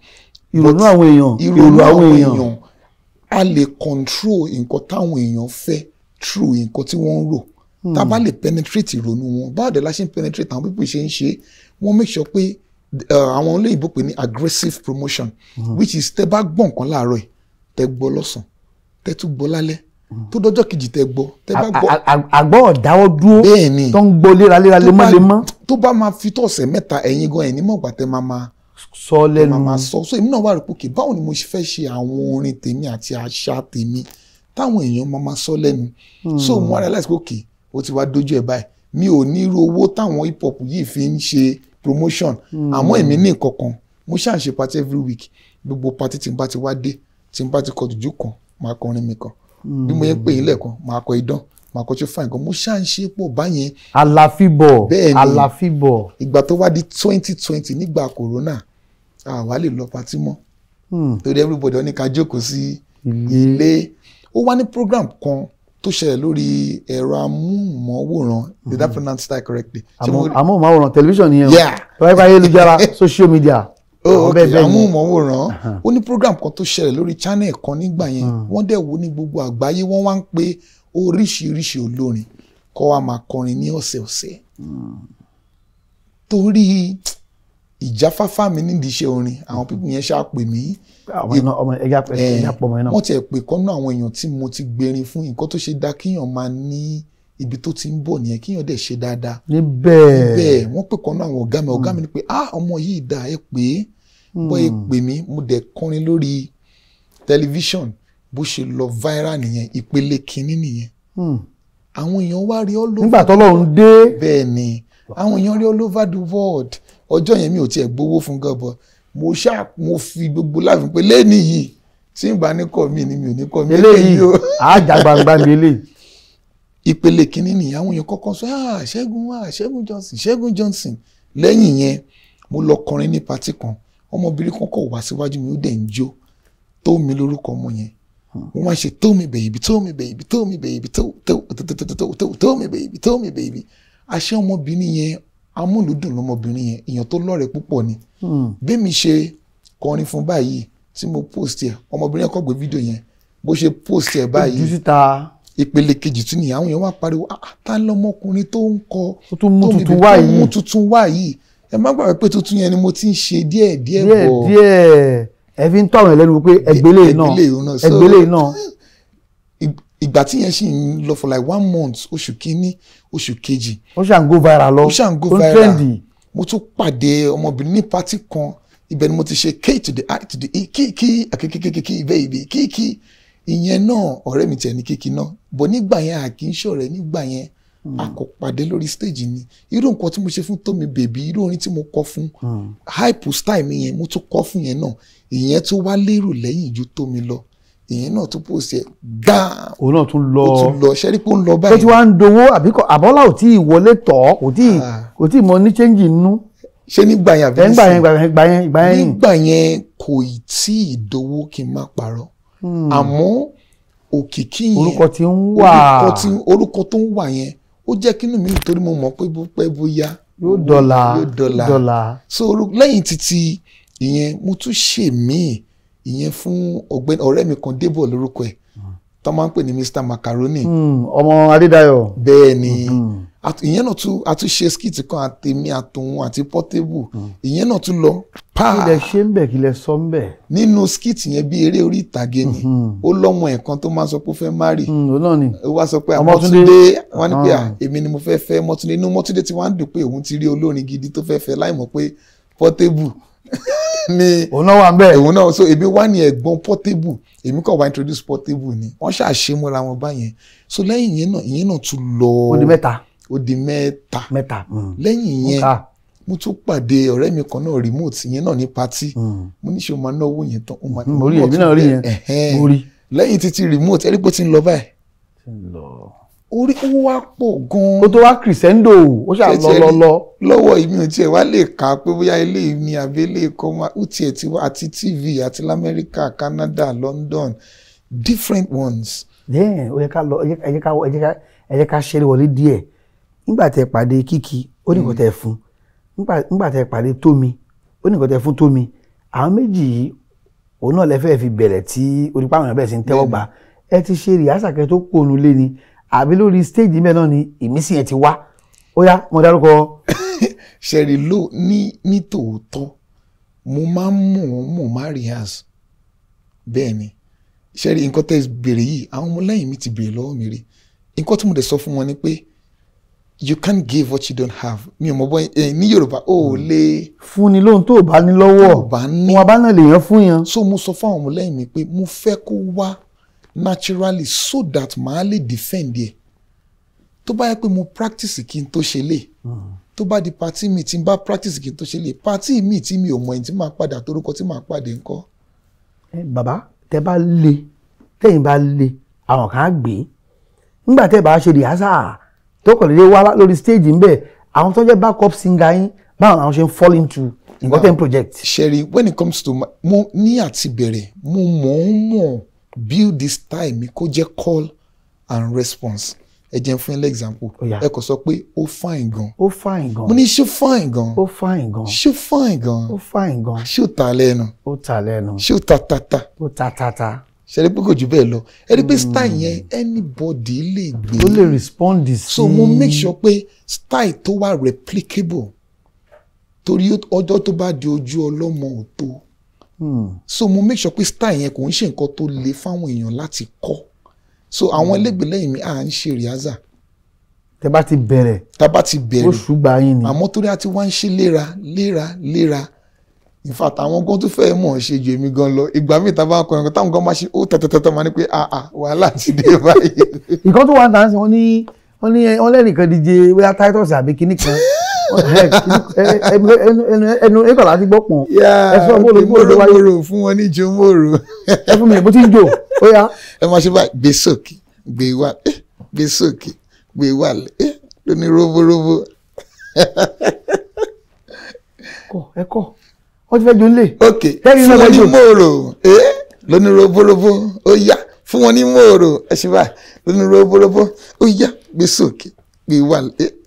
Ìrònú àwọn èèyàn, ìrònú àwọn èèyàn, a lè control nǹkan táwọn èèyàn fẹ́ through nǹkan tí wọ́n ń rò. Tá a bá lè penetrate ìrònú wọn, báwo dẹ̀ la ṣe ń penetrate àwọn people ṣe ń ṣe, wọ́n make sure pé àwọn olóyìnbó pè ní aggressive promotion, which is tẹ́ bá gbọ́ nǹkan láàárọ̀ yìí, tẹ́ gbọ́ lọ́sàn-án, tẹ́ tún gbọ́ lálẹ́, tó dọjọ́ kejì tẹ́ gbọ́, tẹ́ bá gbọ́. Àgbọ̀ ọ̀dáwọ́ dúró tó ń gbọ́ léraléra lemọ́lemọ́. Tó bá máa fi tó ọ̀sẹ̀ mẹ́ta, ẹ̀yin gan ẹ̀yin mọ̀gbà tẹ́ máa máa sọ lẹ́nu, máa sọ. So èmi náà wà rí pé okay, báwo ni mo ṣe fẹ́ ṣe àwọn orin tèmi àti àṣà tèmi táwọn èèyàn máa máa sọ lẹ́nu. So mo realize pé okay, ó ti wá dójú ẹ̀ báyìí, mi ò ní irú owó táwọn hip hop yìí fi ń ṣe promotion, àmọ́ èmi ní nǹkan kan, mo ṣáà ń ṣe party every week. Gbogbo party tí n bá ti wá dé, tí n bá ti kọ jùjú kan, màá kọrin mi kan, bí mo yẹ pé yín lẹ́ẹ̀kan, màá kọ idán, màá kọ ṣe fine gan, mo ṣáà ń ṣe pọ̀ báyẹn. Àlàfíbọ̀, àlàfíbọ̀. Ìgbà tó wá di 2020 nígbà corona, àwa lè lọ party mọ́, torí everybody ní ká jókòó sí ilé. Ó wá ní program kan tó ṣẹlẹ̀ lórí ẹ̀rọ amóhùnmáwòrán, did I pronounce that correctly? Amóhùnmáwòrán tẹlifíṣàn nìyẹn o, tọ́wọ́ ayélujára, social media. Oh, ok, amóhùnmáwòrán. Ó ní program kan tó ṣẹlẹ̀ lórí channel kan nígbà yẹn, wọ́n dẹ̀ wò ní gbogbo àgbáyé, wọ́n wá ń pe oríṣiríṣi olórin kó wá máa kọrin ní ọ̀sẹ̀ọ̀sẹ̀. Torí ìjáfáfá mi nídìí iṣẹ́ orin, àwọn pípín yẹn ṣáà pè mí. Wọ́n ti ẹ̀ pè kọ́nà àwọn èèyàn tí mo ti gbèrin fún. Nǹkan tó ṣe dá kíyàn máa ní ibi tó ti ń bọ̀ nìyẹn, kíyàn dẹ̀ ṣe dáadáa níbẹ̀. Wọ́n pè kọ́nà àwọn ọ̀gá mi, ọ̀gá mi ni pé ah, ọmọ yìí dà, ẹ pè é. Bọ́ ẹ pè mí, mo dẹ̀ kọrin lórí tẹlifíṣọ̀n, bó ṣe lọ viral nìyẹn, ìpele kínní nìyẹn. Àwọn èèyàn wá rí all over. Nígbà tọ́lọ́run dé. Bẹ́ẹ̀ ni, àwọn èèyàn rí all over the world. Ọjọ́ yẹn mi ò tiẹ̀ gbowó fún gan, bọ̀ mo ṣáà mo fi gbogbo láàfin pé lẹ́ni yìí tí n bá ní kọ́ mi ni mi ò ní kọ́ mi. Eléyìí àjà gbangba mi eléyìí. Ìpele kínní nìyẹn, àwọn èèyàn kọ́kọ́ sọ ah, Ṣẹ́gun, ah, Ṣẹ́gun Johnson, Ṣẹ́gun Johnson. Lẹ́yìn yẹn mo lọ kọrin ní patí kan, ọmọbìnrin kan kọ̀ wá síwájú mi, ó dẹ̀ ń jó. Tómi lórúkọ ọmọ yẹn. Mo máa ń ṣe Tómi baby, Tómi baby, Tómi baby, tó tó tó tó tó Tómi baby, Tómi baby. Àṣé ọmọbìnrin yẹn amúlùdùn lọmọbìnrin yẹn, èèyàn tó lọ́rẹ̀ẹ́ púpọ̀ ni. Bí mi ṣe kọrin fún báyìí tí mo post ẹ̀, ọmọbìnrin yẹn kọ́ gbé fídíò yẹn, bó ṣe post ẹ̀ báyìí ojú síta ìpele kejì tún nìyẹn, àwọn èèyàn wá pariwo, "Ah, ta lọmọkùnrin tó ń kọ ó tún mú tó tuntun bèbè wá tó mú yìí tuntun wá yìí?" Ẹ má gbàgbé pé tuntun yẹn ni mo ti ń ṣe díẹ̀ díẹ̀ díẹ̀ bọ̀. Díẹ̀ ẹ fi ń tọ́ àwọn ẹlẹ́nu pé ẹgbẹ́lẹ̀ náà Ẹgbẹ́lẹ̀ náà. So, ẹgbẹ́lẹ̀ náà. Ìgbà tí yẹn sì ń lọ for like one month, oṣù kínní, oṣù kejì, ó ṣà ń go viral lọ, ó ṣà ń go ó ń viral. trendy. Mo tún pàdé ọmọbìnrin ní party kan, ibẹ̀ ni mo ti ṣe K to the I to the E, kí kí akíkíkíkí baby kí kí. Ìyẹn náà ọ̀rẹ́ mi tiẹ̀ ní kíkí náà bọ̀ nígbà yẹn, a kì í ṣọ̀rẹ́ nígbà yẹn, a kò pàdé lórí stage ni. Irú nǹkan tí mo ṣe fún Tómi Baby, irú orin tí mo kọ fún hype style mi yẹn, mo tún kọ fún yẹn náà, ìyẹn tún wá lérò lẹ́yìn ju Tómi lọ. Ìyẹn náà tún post ẹ̀ gbáà, Òun náà tún lọ. Ó tún lọ. Ṣẹ́rí pé ó ń lọ Tó báyìí? ti wá ń dowó àbí àbọ́là ò tí ì wọlé tọ̀, kò tí ì Ah. kò tí ì mọ ní change nínú. Ṣé nígbà yẹn àbí Ẹ̀ ń gbà yẹn nísìnyí? Gbà yẹn, gbà yẹn, gbà yẹn. Nígbà yẹn kò ì tí ì dowó, kí n má parọ́, àmọ́ òkìkí yẹn, Orúkọ tí ń wà. Orúkọ tó ń wà yẹn, ó jẹ́ kínú mi dùn torí mo mọ̀ pé bó pẹ́ bóyá Yóò dọ́là. Yóò dọ́là. Dọ́là. So lẹ́yìn títí ìyẹn, mo tún ṣe míì, ìyẹn fún ọ̀gbẹ́ni ọ̀rẹ́ mi kan, Débọ̀ lórúkọ ẹ̀, tó máa ń pè ní Mr Macaroni. Ọmọ Adédayọ̀. Bẹ́ẹ̀ ni. Ìyẹn náà tún, a tún ṣe skit kan, àtèmi àtòun àti Portable. Ìyẹn náà tún lọ pa. Kí lẹ ṣe ń bẹ̀? Kí lẹ sọ ń bẹ̀? Nínú skit yẹn, bí eré orí ìtàgé ni, ó lọ́mọ ẹ̀ kan tó máa ń sọ pé ó fẹ́ marry. Òun náà ni. Ó wá sọ pé Ọmọ́túndé. Mọ́túndé, wọ́n ní pé Ah. à, èmi ni mo fẹ́ fẹ́ Mọ́túndé. Inú Mọ́túndé tí wọ́n á dùn pé òun ti rí olórin gidi tó fẹ́ fẹ́, láì mọ̀ pé Portable ni Òun náà wà ń bẹ̀. òun náà. So èmi wá ní ẹ̀gbọ́n Portable, èmi kàn wá introduce Portable ni, wọ́n ṣàṣe mọ́ra wọn báyẹn. So lẹ́yìn yẹn náà, ìyẹn náà tún lọ. Ó di mẹ́ta. Ó di mẹ́ta. Mẹ́ta. Lẹ́yìn yẹn, Ká. mo tún pàdé ọ̀rẹ́ mi kan náà, Remote, ìyẹn náà ní party. Mo ní, ṣe o máa ná owó yẹn tán? Ó máa Mo rí, èmi náà rí yẹn. Ẹ̀hẹ́n. Mo rí. Lẹ́yìn títí Remote, ẹ̀rí pé ó ti ń lọ báyìí, orí ó wá pọ̀ gan-an. Ó tó wá crescendo, ó ṣà lọ lọ lọ. Lọ́wọ́ èmi ò tiẹ̀ wá lè kà á pé bóyá eléyìí ni àbí eléyìí kọ́ máa ó tiẹ̀ ti wá, àti TV àti lamẹ́ríkà, Canada, London, different ones. Then ó yẹ ká lọ, ẹ jẹ́ ká ṣeré wọlé díẹ̀. Nígbà tẹ́ pàdé Kíkí, ó ní nǹkan tẹ́ fún. Nígbà tẹ́ pàdé Tómi, ó ní nǹkan tẹ́ fún Tómi. Àwọn méjì yìí, òun náà lẹ fẹ́ fi bẹ̀rẹ̀ tí onípa àwọn èèyàn bẹ̀rẹ̀ sí ń tẹ́wọ́ gbà. Ẹ ti ṣe rehearsal kẹ́ tó kó onú lé ni, àbí lórí stage mẹ́ẹ̀ náà ni ìmísí yẹn ti wá? Ó yá, mo dárúkọ. Ṣẹ̀rí ló ní tòótọ́, mo máa ń mọ̀ wọ́n mọ̀ má rehearse. Bẹ́ẹ̀ ni. Ṣẹ̀rí nǹkan tẹ́ béèrè yìí, àwọn ọmọlẹ́yìn mi ti béèrè lọ́wọ́ mi rí. Nǹkan tí mo dẹ̀ sọ fún wọn ni pé you can't give what you don't have. Mi ò mọ̀ bọ́ ẹ ní Yorùbá, ó ò lè Fúnni lóhun tó bá ní lọ́wọ́. Tó bá ní. Wọn bá náà lèèyàn fún yàn. So mo sọ fún àwọn ọmọlẹ́yìn mi pé mo fẹ́ kó wá naturally so that màá lè defend ẹ̀. Tó bá yẹ pé mo practice kí n tó ṣe lè, tó bá di party mi, tí n bá practice kí n tó ṣe lè, party mi tí mi ò mọ̀ ẹni tí màá padà torúkọ tí màá pàdé ńkọ́? Ẹ bàbá, tẹ bá le, tẹ̀yin bá le, àwọn kan á gbé. Nígbà tẹ́ bá ṣe rehearsal tó kàn lè wá lórí stage ńbẹ, àwọn tó jẹ́ backup singer yín, báwọn àwọn ṣe ń fall into nǹkan tẹ́ ń project? Ṣẹ́rí, when it comes to my, mo ní àti bẹ̀rẹ̀, mo mọ̀-ọ́n-mọ̀ build this style mi kó jẹ́ call and response. Ẹ jẹ́ n fún yín lẹ́ example. Ó yá. Ẹ kò sọ pé ó fine gan. Ó fine gan. Mo ní ṣé fine gan? Ó fine gan. Ṣé fine gan? Ó fine gan. Ṣé ó ta lẹ́nu? Ó ta lẹ́nu. Ṣé ó ta ta ta? Ó ta ta ta. Ṣe rí pé kò jù bẹ́ẹ̀ lọ? Ẹ rí pé style yẹn, anybody lè gbé. Ó lè respond sí. So mo make sure pé style tó wà replicable, torí ọjọ́ tó bá di ojú ọlọ́mọ ò tó. So mo make sure pé style yẹn kò ń ṣe nǹkan tó le fáwọn èèyàn láti kọ́. So àwọn ẹlẹ́gbẹ̀ẹ́ lẹ́yìn mi, à ń ṣe rehearsal. Tẹ́ bá ti bẹ̀rẹ̀, Tá a bá ti ó bẹ̀rẹ̀, ṣùgbà yín ni. Àmọ́ torí a ti wá ń ṣe léra léra léra, in fact àwọn gan tó fẹ́ mọ̀ ṣe ju èmi gan lọ. Ìgbà míì tá a bá ń kọrin kan, táwọn gan máa ṣe ó tẹ̀tẹ̀tẹ̀, máa ní pé ah ah, wàhálà ti dé báyìí. Ìkan tó wà náà sí, wọ́n ní wọ́n lẹ́nìkan díje, bóyá Titus àbí kinní kan. Ẹnu ẹkọ̀ láti gbọ́ pọ̀n. Ẹ sọ bó ló bó ló wáyé. Mòrò fún wọn ní jomoro. Ẹ fún mi bó ti ń jò, ó yá. Ẹ máa ṣe báyìí, gbé sókè, gbé wá, gbé sókè, gbé wá, lóní róbóróbó. Kọ ẹ kọ, wọ́n ti fẹ́ jó nílé. Ok. Tẹ́lẹ̀ Fún náà wọn ní fẹ́ jó. mòrò, lóní róbóróbó, ó yá, fún wọn ní mòrò. Ẹ ṣe báyìí, lóní róbóróbó, ó yá, gbé sókè, gbé wá,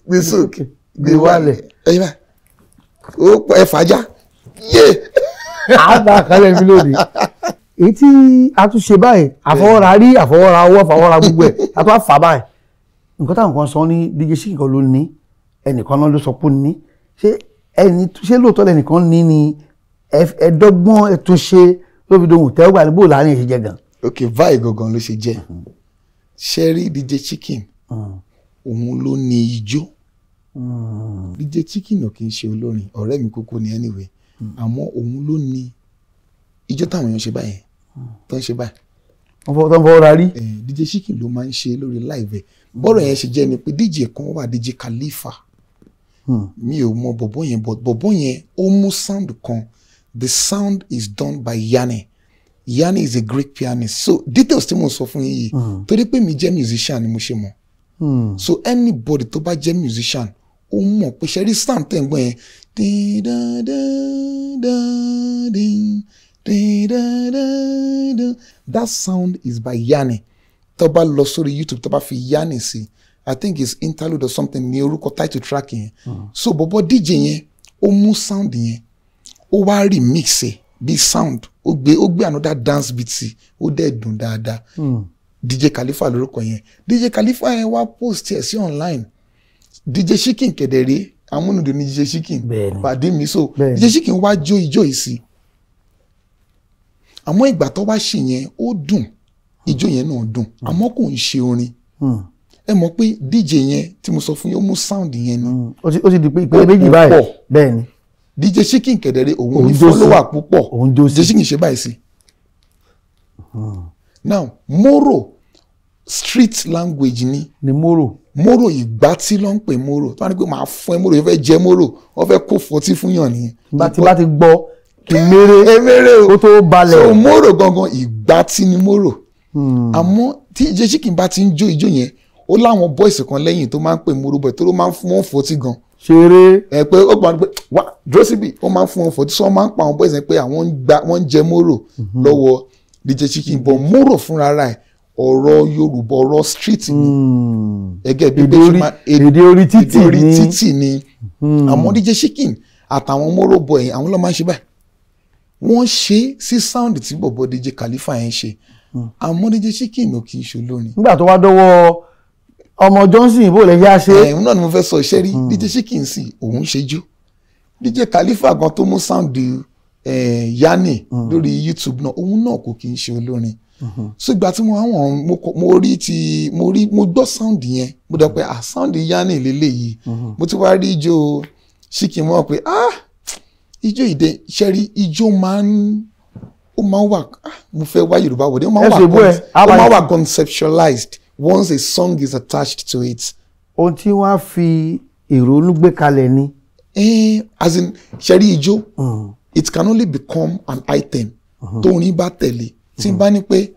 Gbé sókè, gbé wálẹ̀. Ẹ̀yin báyìí ó pọ̀, ẹ fàájà yé. Àbá kalẹ̀ mi lónìí. Èyí tí a tún ṣe báyìí, àfọwọ́ra rí, àfọwọ́ra ọwọ́, àfọwọ́ra gbogbo ẹ̀, a tún á fà báyìí. Nǹkan táwọn kan sọ ní DJ Chicken kan ló ní, ẹnìkan náà ló sọ pé ó ní. Ṣé ẹni ṣé lóòótọ́ lẹnìkan ní ni ẹ̀ẹ́dọ́gbọ́n ẹ̀ tún ṣe ló fi dohùn tẹ́wọ́gbà ní bó láàrin ẹ̀ ṣe jẹ gan? Ok, báyìí gangan ló ṣe jẹ́. Ṣe rí DJ Chicken, òun ló ní ijó. DJ Chicken ò kì í ṣe olórin, ọ̀rẹ́ mi kúkú ni anyway, àmọ́ òun ló ní ijó táwọn èèyàn ṣe báyẹn tó ń ṣe báyìí. Wọ́n fọwọ́ tó ń fọwọ́ra rí. DJ Chicken ló máa ń ṣe lórí live ẹ̀. Bọ́rọ̀ yẹn ṣe jẹ́ ni pé DJ kan wà, DJ Khalifa, mi ò mọ bọ̀bọ̀ yẹn, but bọ̀bọ̀ yẹn ó mú sound kan. The sound is done by Yanni. Yanni is a great pianist. So details tí mo sọ fún yín yìí, torí pé mi jẹ́ musician ni mo ṣe mọ̀. So anybody tó bá jẹ́ musician, ó mọ̀ pé ṣe rí sound tẹ̀ ń gbọ́ yẹn, dín dá dá dá dín dín dá dá dá, that sound is by Yanni. Tó bá lọ sórí YouTube, tó bá fi Yanni sí, I think it's interlude or something ní orúkọ title track yẹn. So bọ̀bọ̀ DJ yẹn, ó mú sound yẹn, ó wá remix ẹ̀ bí sound, ó gbé another dance beat sí, ó dẹ̀ dùn dáadáa. DJ Khalifa lórúkọ yẹn. DJ Khalifa yẹn wá post ẹ̀ sí online. DJ Chicken kẹ̀dẹ̀rẹ́, amúnudùn ní DJ Chicken. Pàdé mi, so DJ Chicken wá jó ijó yìí sí. Àmọ́ ìgbà tó wá ṣe yẹn, ó dùn, ijó yẹn náà dùn, àmọ́ kò ń ṣe orin. Ẹ mọ̀ pé DJ yẹn tí mo sọ fún yín, ó mú sound yẹn ni. Ó ti di pé ìpele méjì Ó báyìí. pọ̀. DJ Chicken kẹ̀dẹ̀rẹ́, òun ní Òun jó sí. follower púpọ̀. Òun jó sí. DJ Chicken ṣe báyìí sí. Now, moro, street language ni. Ni moro. Moro, ìgbà tí ló ń pè moro, tó wá ní pé màá fún ẹ moro, yóò fẹ́ jẹ moro, wọ́n fẹ́ kó fọtí fún yàn nìyẹn. Bá ti gbọ́ kí méré Emere o. kó tó balẹ̀. So moro gangan, ìgbà tí ni moro. Àmọ́ tí DJ Chicken bá ti ń jó ijó yẹn, ó láwọn boys kan lẹ́yìn tó máa ń pè moro boy, tó ló máa ń fún wọn fọtí gan. Ṣeré. Ẹ pé ó pa pé wá dúró síbi, ó máa ń fún wọn fọtí, so wọ́n máa ń pa àwọn boys yẹn pé àwọn ń gba, wọ́n ń jẹ moro lọ́wọ́ DJ Chicken. But moro fúnra ẹ̀, ọ̀rọ̀ Yorùbá, ọ̀rọ̀ street ni, ẹgẹ́ bí Èdè pé orí kí máa èdè orí títì èdè orí ni. Títì ni. Àmọ́ DJ Chicken àtàwọn moro boy yẹn, àwọn ló máa ń ṣe báyìí. Wọ́n ṣe sí sound tí bọ̀bọ̀ DJ Khalifa yẹn ṣe, àmọ́ DJ Chicken ò kì í ṣe olórin. Nígbà tó wá dọ́wọ́ ọmọ Johnson, bó lè yá ṣe? Ẹ̀hún náà ni mo fẹ́ sọ. Iṣẹ́ rí DJ Chicken sí, òun ṣe jó. DJ Khalifa gan tó mú sound Yanni lórí YouTube náà, òun náà kò kì í ṣe olórin. So ìgbà tí mo àwọn mo rí ti mo rí, mo gbọ́ sound yẹn, mo dọ̀ pé, ah, sound Yanni lélẹ́yìí. Mo ti wá rí ijó Chicken mọ́ pé, ah, ijó ìdẹ ṣẹ́rí, ijó máa ń, ó máa ń wà, ah, mo fẹ́ wá Yorùbá wọ̀dé, ó máa ń Ẹ wà ṣe bú ẹ, ó máa ń wà conceptualized once a song is attached to it. Ohun tí wọ́n á fi ìrònú gbé kalẹ̀ ni. As in, ṣẹ́rí ijó, it can only become an item tó orin bá tẹ̀lé. Tí n bá ní pé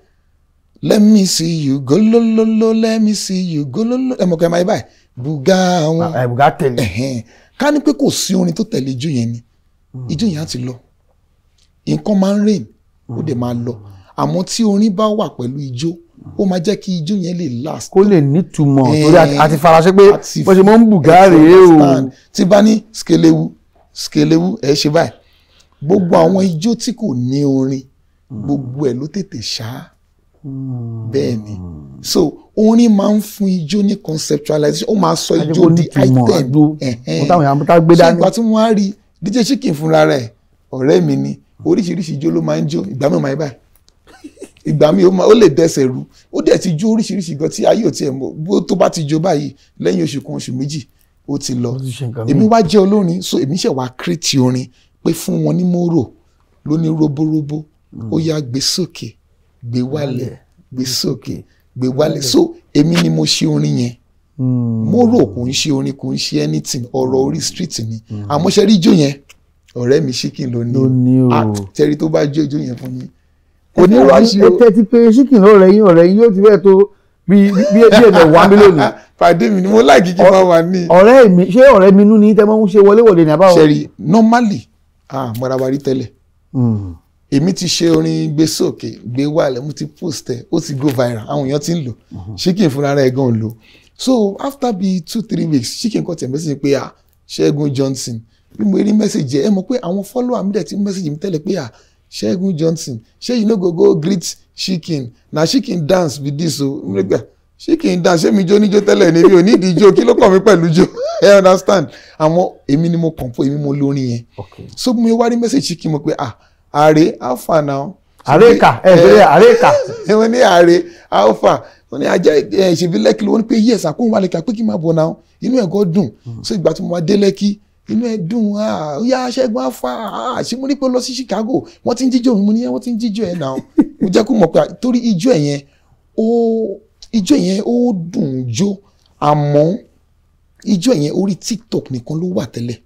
let me see you go lololo, let me see you go lolo, ẹ mọ̀ kẹ́ ẹ máa yẹ báyìí, bùgá àwọn Ẹ̀bùgá tẹ̀lé. Ẹ̀hẹ́n. Ká ní pé kò sí orin tó tẹ̀lé ijó yẹn ni, ijó yẹn á ti lọ. Nǹkan máa ń rìn, ó dẹ̀ máa lọ. Àmọ́ tí orin bá wà pẹ̀lú ijó, ó máa jẹ́ kí ijó yẹn lè last. Kó lè nítumọ̀, torí a ti faraṣẹ́ pé Àti bó ṣe mọ́ ń bùgá ẹ ti rèé o. understand. Tí bá ní skelewu skelewu, ẹ ṣe báyìí. Gbogbo àwọn ijó tí kò ní orin, gbogbo ẹ̀ ló tètè ṣá. Bẹ́ẹ̀ ni. So orin máa ń fún ijó ní conceptualization, ó máa sọ Á jẹ́ ijó kó di nítumọ̀, item. àgbo, Ẹ̀hẹ́n. ohun táwọn èèyàn tá gbé So dání. ìgbà tí wọ́n á rí DJ Chicken fúnra rẹ̀, ọ̀rẹ́ mi ni, oríṣiríṣi ijó ló máa ń jó. Ìgbà mi ò máa ń báyìí, ìgbà mi ó lè dẹsẹ̀ rú. Ó dẹ̀ ti jó oríṣiríṣi gan tí ayé ò tiẹ̀ mọ̀. Bó tó bá ti jó báyìí, lẹ́yìn oṣù kan, oṣù méjì, ó ti lọ. Ó ti ṣe nǹkan Èmi míì. wá jẹ́ olórin, so èmi ṣẹ̀ wá create orin pé fún wọn ní moro ló ní roborobo, ó yá gbé sókè, gbé wálẹ̀, gbé sókè, gbé wálẹ̀. So èmi ni mo ṣe orin yẹn. Moro kò ń ṣe orin, kò ń ṣe anything, ọ̀rọ̀ orí street ni. Àmọ́ ṣe rí ijó yẹn, ọ̀rẹ́ mi Chicken ló ní. Ló ní o. Ah, tẹ́rí tó bá jó ijó yẹn fún mi, kò ní rush Ẹ o. tẹ́tí pé Chicken lọ́rẹ̀ yín, ọ̀rẹ́ yín yóò ti fẹ́ tó bí ẹ̀mẹ̀ wá mílíọ̀nù. Pàdé mi ni mo láìkí kí n máa wà ní. Ọ̀rẹ́ mi, ṣé ọ̀rẹ́ mi nú ni tẹ́ mọ́ ń ṣe wọléwọ̀de ní àbáwọ̀? Ṣẹ́rí, normally, ah, mọ́ra wa rí tẹ́lẹ̀. Èmi ti ṣe orin gbé sókè gbé wálẹ̀, mo ti post ẹ̀, ó ti go viral, àwọn èèyàn ti ń lò. Chicken fúnra rẹ̀ gan lò. So after bíi 2-3 weeks, Chicken kọ tẹ̀ message pé, "Ah, Ṣẹ́gun Johnson." Bí mo rí message ẹ mọ̀ pé àwọn follower mi dẹ̀ ti message mi tẹ́lẹ̀ pé, "Ah, Ṣẹ́gun Johnson, ṣé you no go go greet Chicken? Na Chicken dance be this o." Mo rí gbà Chicken dance, ṣé mi jó níjó tẹ́lẹ̀ ni? Mi ò ní ìdí ijó, kí ló kàn mí pẹ̀lú jó? Ẹ understand, àwọn èmi ni mo compose, èmi mo lórin yẹn. So mo wá rí message Chicken, mo pé, "Ah, ààrẹ, how far now?" Àrékà ẹ bẹ̀rẹ̀ àrékà. Wọ́n ní, "Ààrẹ, how far?" Wọ́n ní ajá ẹ ṣèbí Lẹ́kì ló. Wọ́n ní pé yes, àkóhùn wà Lẹ́kì, pé kí n máa bọ̀ náà. Inú ẹ̀ gan dùn. So ìgbà tí mo wá dé Lẹ́kì, inú ẹ̀ dùn. "Ah, ó yá, Ṣẹ́gun afa, ah, ṣé mo ní pé ó lọ sí Chicago, wọ́n ti ń jíjó mi?" Mo ní, "Wọ́n ti ń jíjó ẹ̀ náà." Mo jẹ́ kó mọ̀ pé torí ijó ẹ̀ yẹn, ó ijó yẹn ó dùn jó, àmọ́ ijó yẹn orí TikTok nìkan ló wà tẹ́lẹ̀.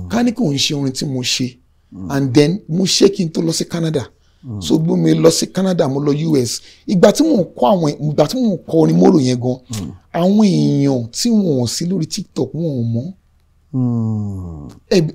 Ká ní kò ń ṣe orin tí mo ṣe, and then mo ṣe kí n tó lọ sí Canada. So gbé mi lọ sí Canada, mo lọ US. Ìgbà tí mò ń kọ àwọn, ìgbà tí mò ń kọ orin mórò yẹn gan, àwọn èèyàn tí wọn ò sí lórí TikTok, wọn ò mọ̀.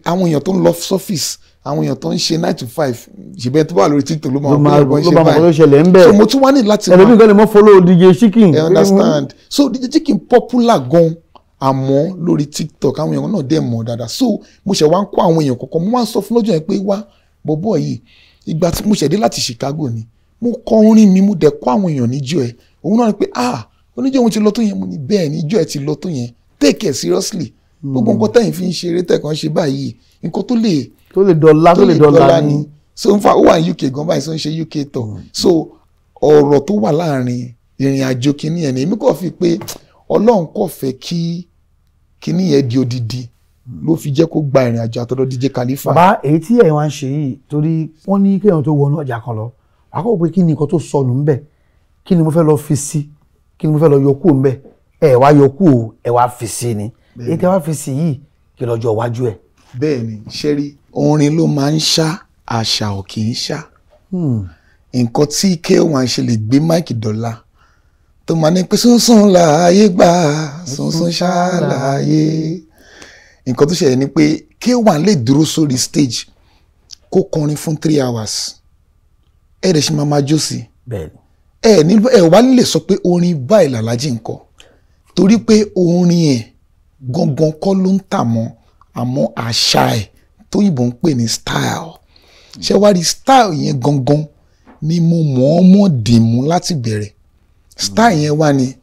Àwọn èèyàn tó ń lọ sọ́fíìsì, àwọn èèyàn tó ń ṣe 9 to 5, ṣèbẹ́ tó wà lórí TikTok ló máa ló máa pé ló máa mọ̀ tó ṣẹlẹ̀ ń bẹ̀. So mo tún wá ní láti ẹlòmíì gan ni mo follow DJ Chicken. I understand. So DJ Chicken popular gan, àmọ́ lórí TikTok àwọn èèyàn náà dẹ̀ mọ̀ dáadáa. So mo ṣẹ̀ wá ń kó àwọn èèyàn kọ̀ọ̀kan, mo wá ń sọ fún lọ́jọ́ yẹn pé, "Wá bọ̀bọ̀ yìí, ìgbà tí mo ṣẹ̀ dé láti Chicago ni mo kọ orin mi, mo dẹ̀ kọ́ àwọn èèyàn níjó ẹ̀." Òun náà ni pé, "Ah, oníjó òun ti lọ tó yẹn?" Mo ní, "Bẹ́ẹ̀ ni, ijó ẹ̀ ti lọ tó yẹn. Take it seriously. Gbogbo nǹkan tẹ́yìn fi ń ṣeré tẹ̀kàn ṣe báyìí, nǹkan tó lè tó lè dọ̀la, tó lè dọ̀la ni." So n fa ó wà ní UK gan báyìí, so ń ṣe UK tour. So ọ̀rọ̀ tó wà láàrin ìrìn àjò kìíní yẹn ni èmi kò fi pé Ọlọ́run kò fẹ́ kí kìíní yẹn di odidi ló fi jẹ́ kó gba ìrìn àjò àtọ̀dọ̀ DJ Khalifa. Bàbá, èyí tí ẹ̀yin wá ń ṣe yìí, torí wọ́n ní kéèyàn tó wọnú ọjà kan lọ, àkọ́kọ́ pé kí ni nǹkan tó sọnù ńbẹ̀, kí ni mo fẹ́ lọ fi sí, kí ni mo fẹ́ lọ yọ kúrò ńbẹ̀? Ẹ wá yọ kúrò, ẹ wá fi sí ni. Èyí tí ẹ wá fi sí yìí, kí lọ́jọ́ iwájú ẹ̀? Bẹ́ẹ̀ ni, ṣẹ́rí orin ló máa ń ṣá, àṣà ò kì í ṣá. Nǹkan tí K1 ṣe lè gbé mic dọ́là tó máa ní pé sunsun láàyè gbà, sunsun ṣá láàyè. Nǹkan tó ṣẹlẹ̀ ni pé K1 lè dúró sórí stage kó kọrin fún 3 hours, ẹ dẹ̀ ṣe máa máa jó sí. Bẹ́ẹ̀ni. Ẹ ní ẹ wá lè sọ pé orin báyìí làlájì ń kọ, torí pé orin ẹ̀ gangan kọ́ ló ń tà mọ́, àmọ́ àṣà ẹ̀ tóyìnbó ń pè ní style. Ṣé wá rí style yẹn gangan ni mo mọ̀ọ́mọ̀ dìmú láti bẹ̀rẹ̀. Style yẹn wá ní,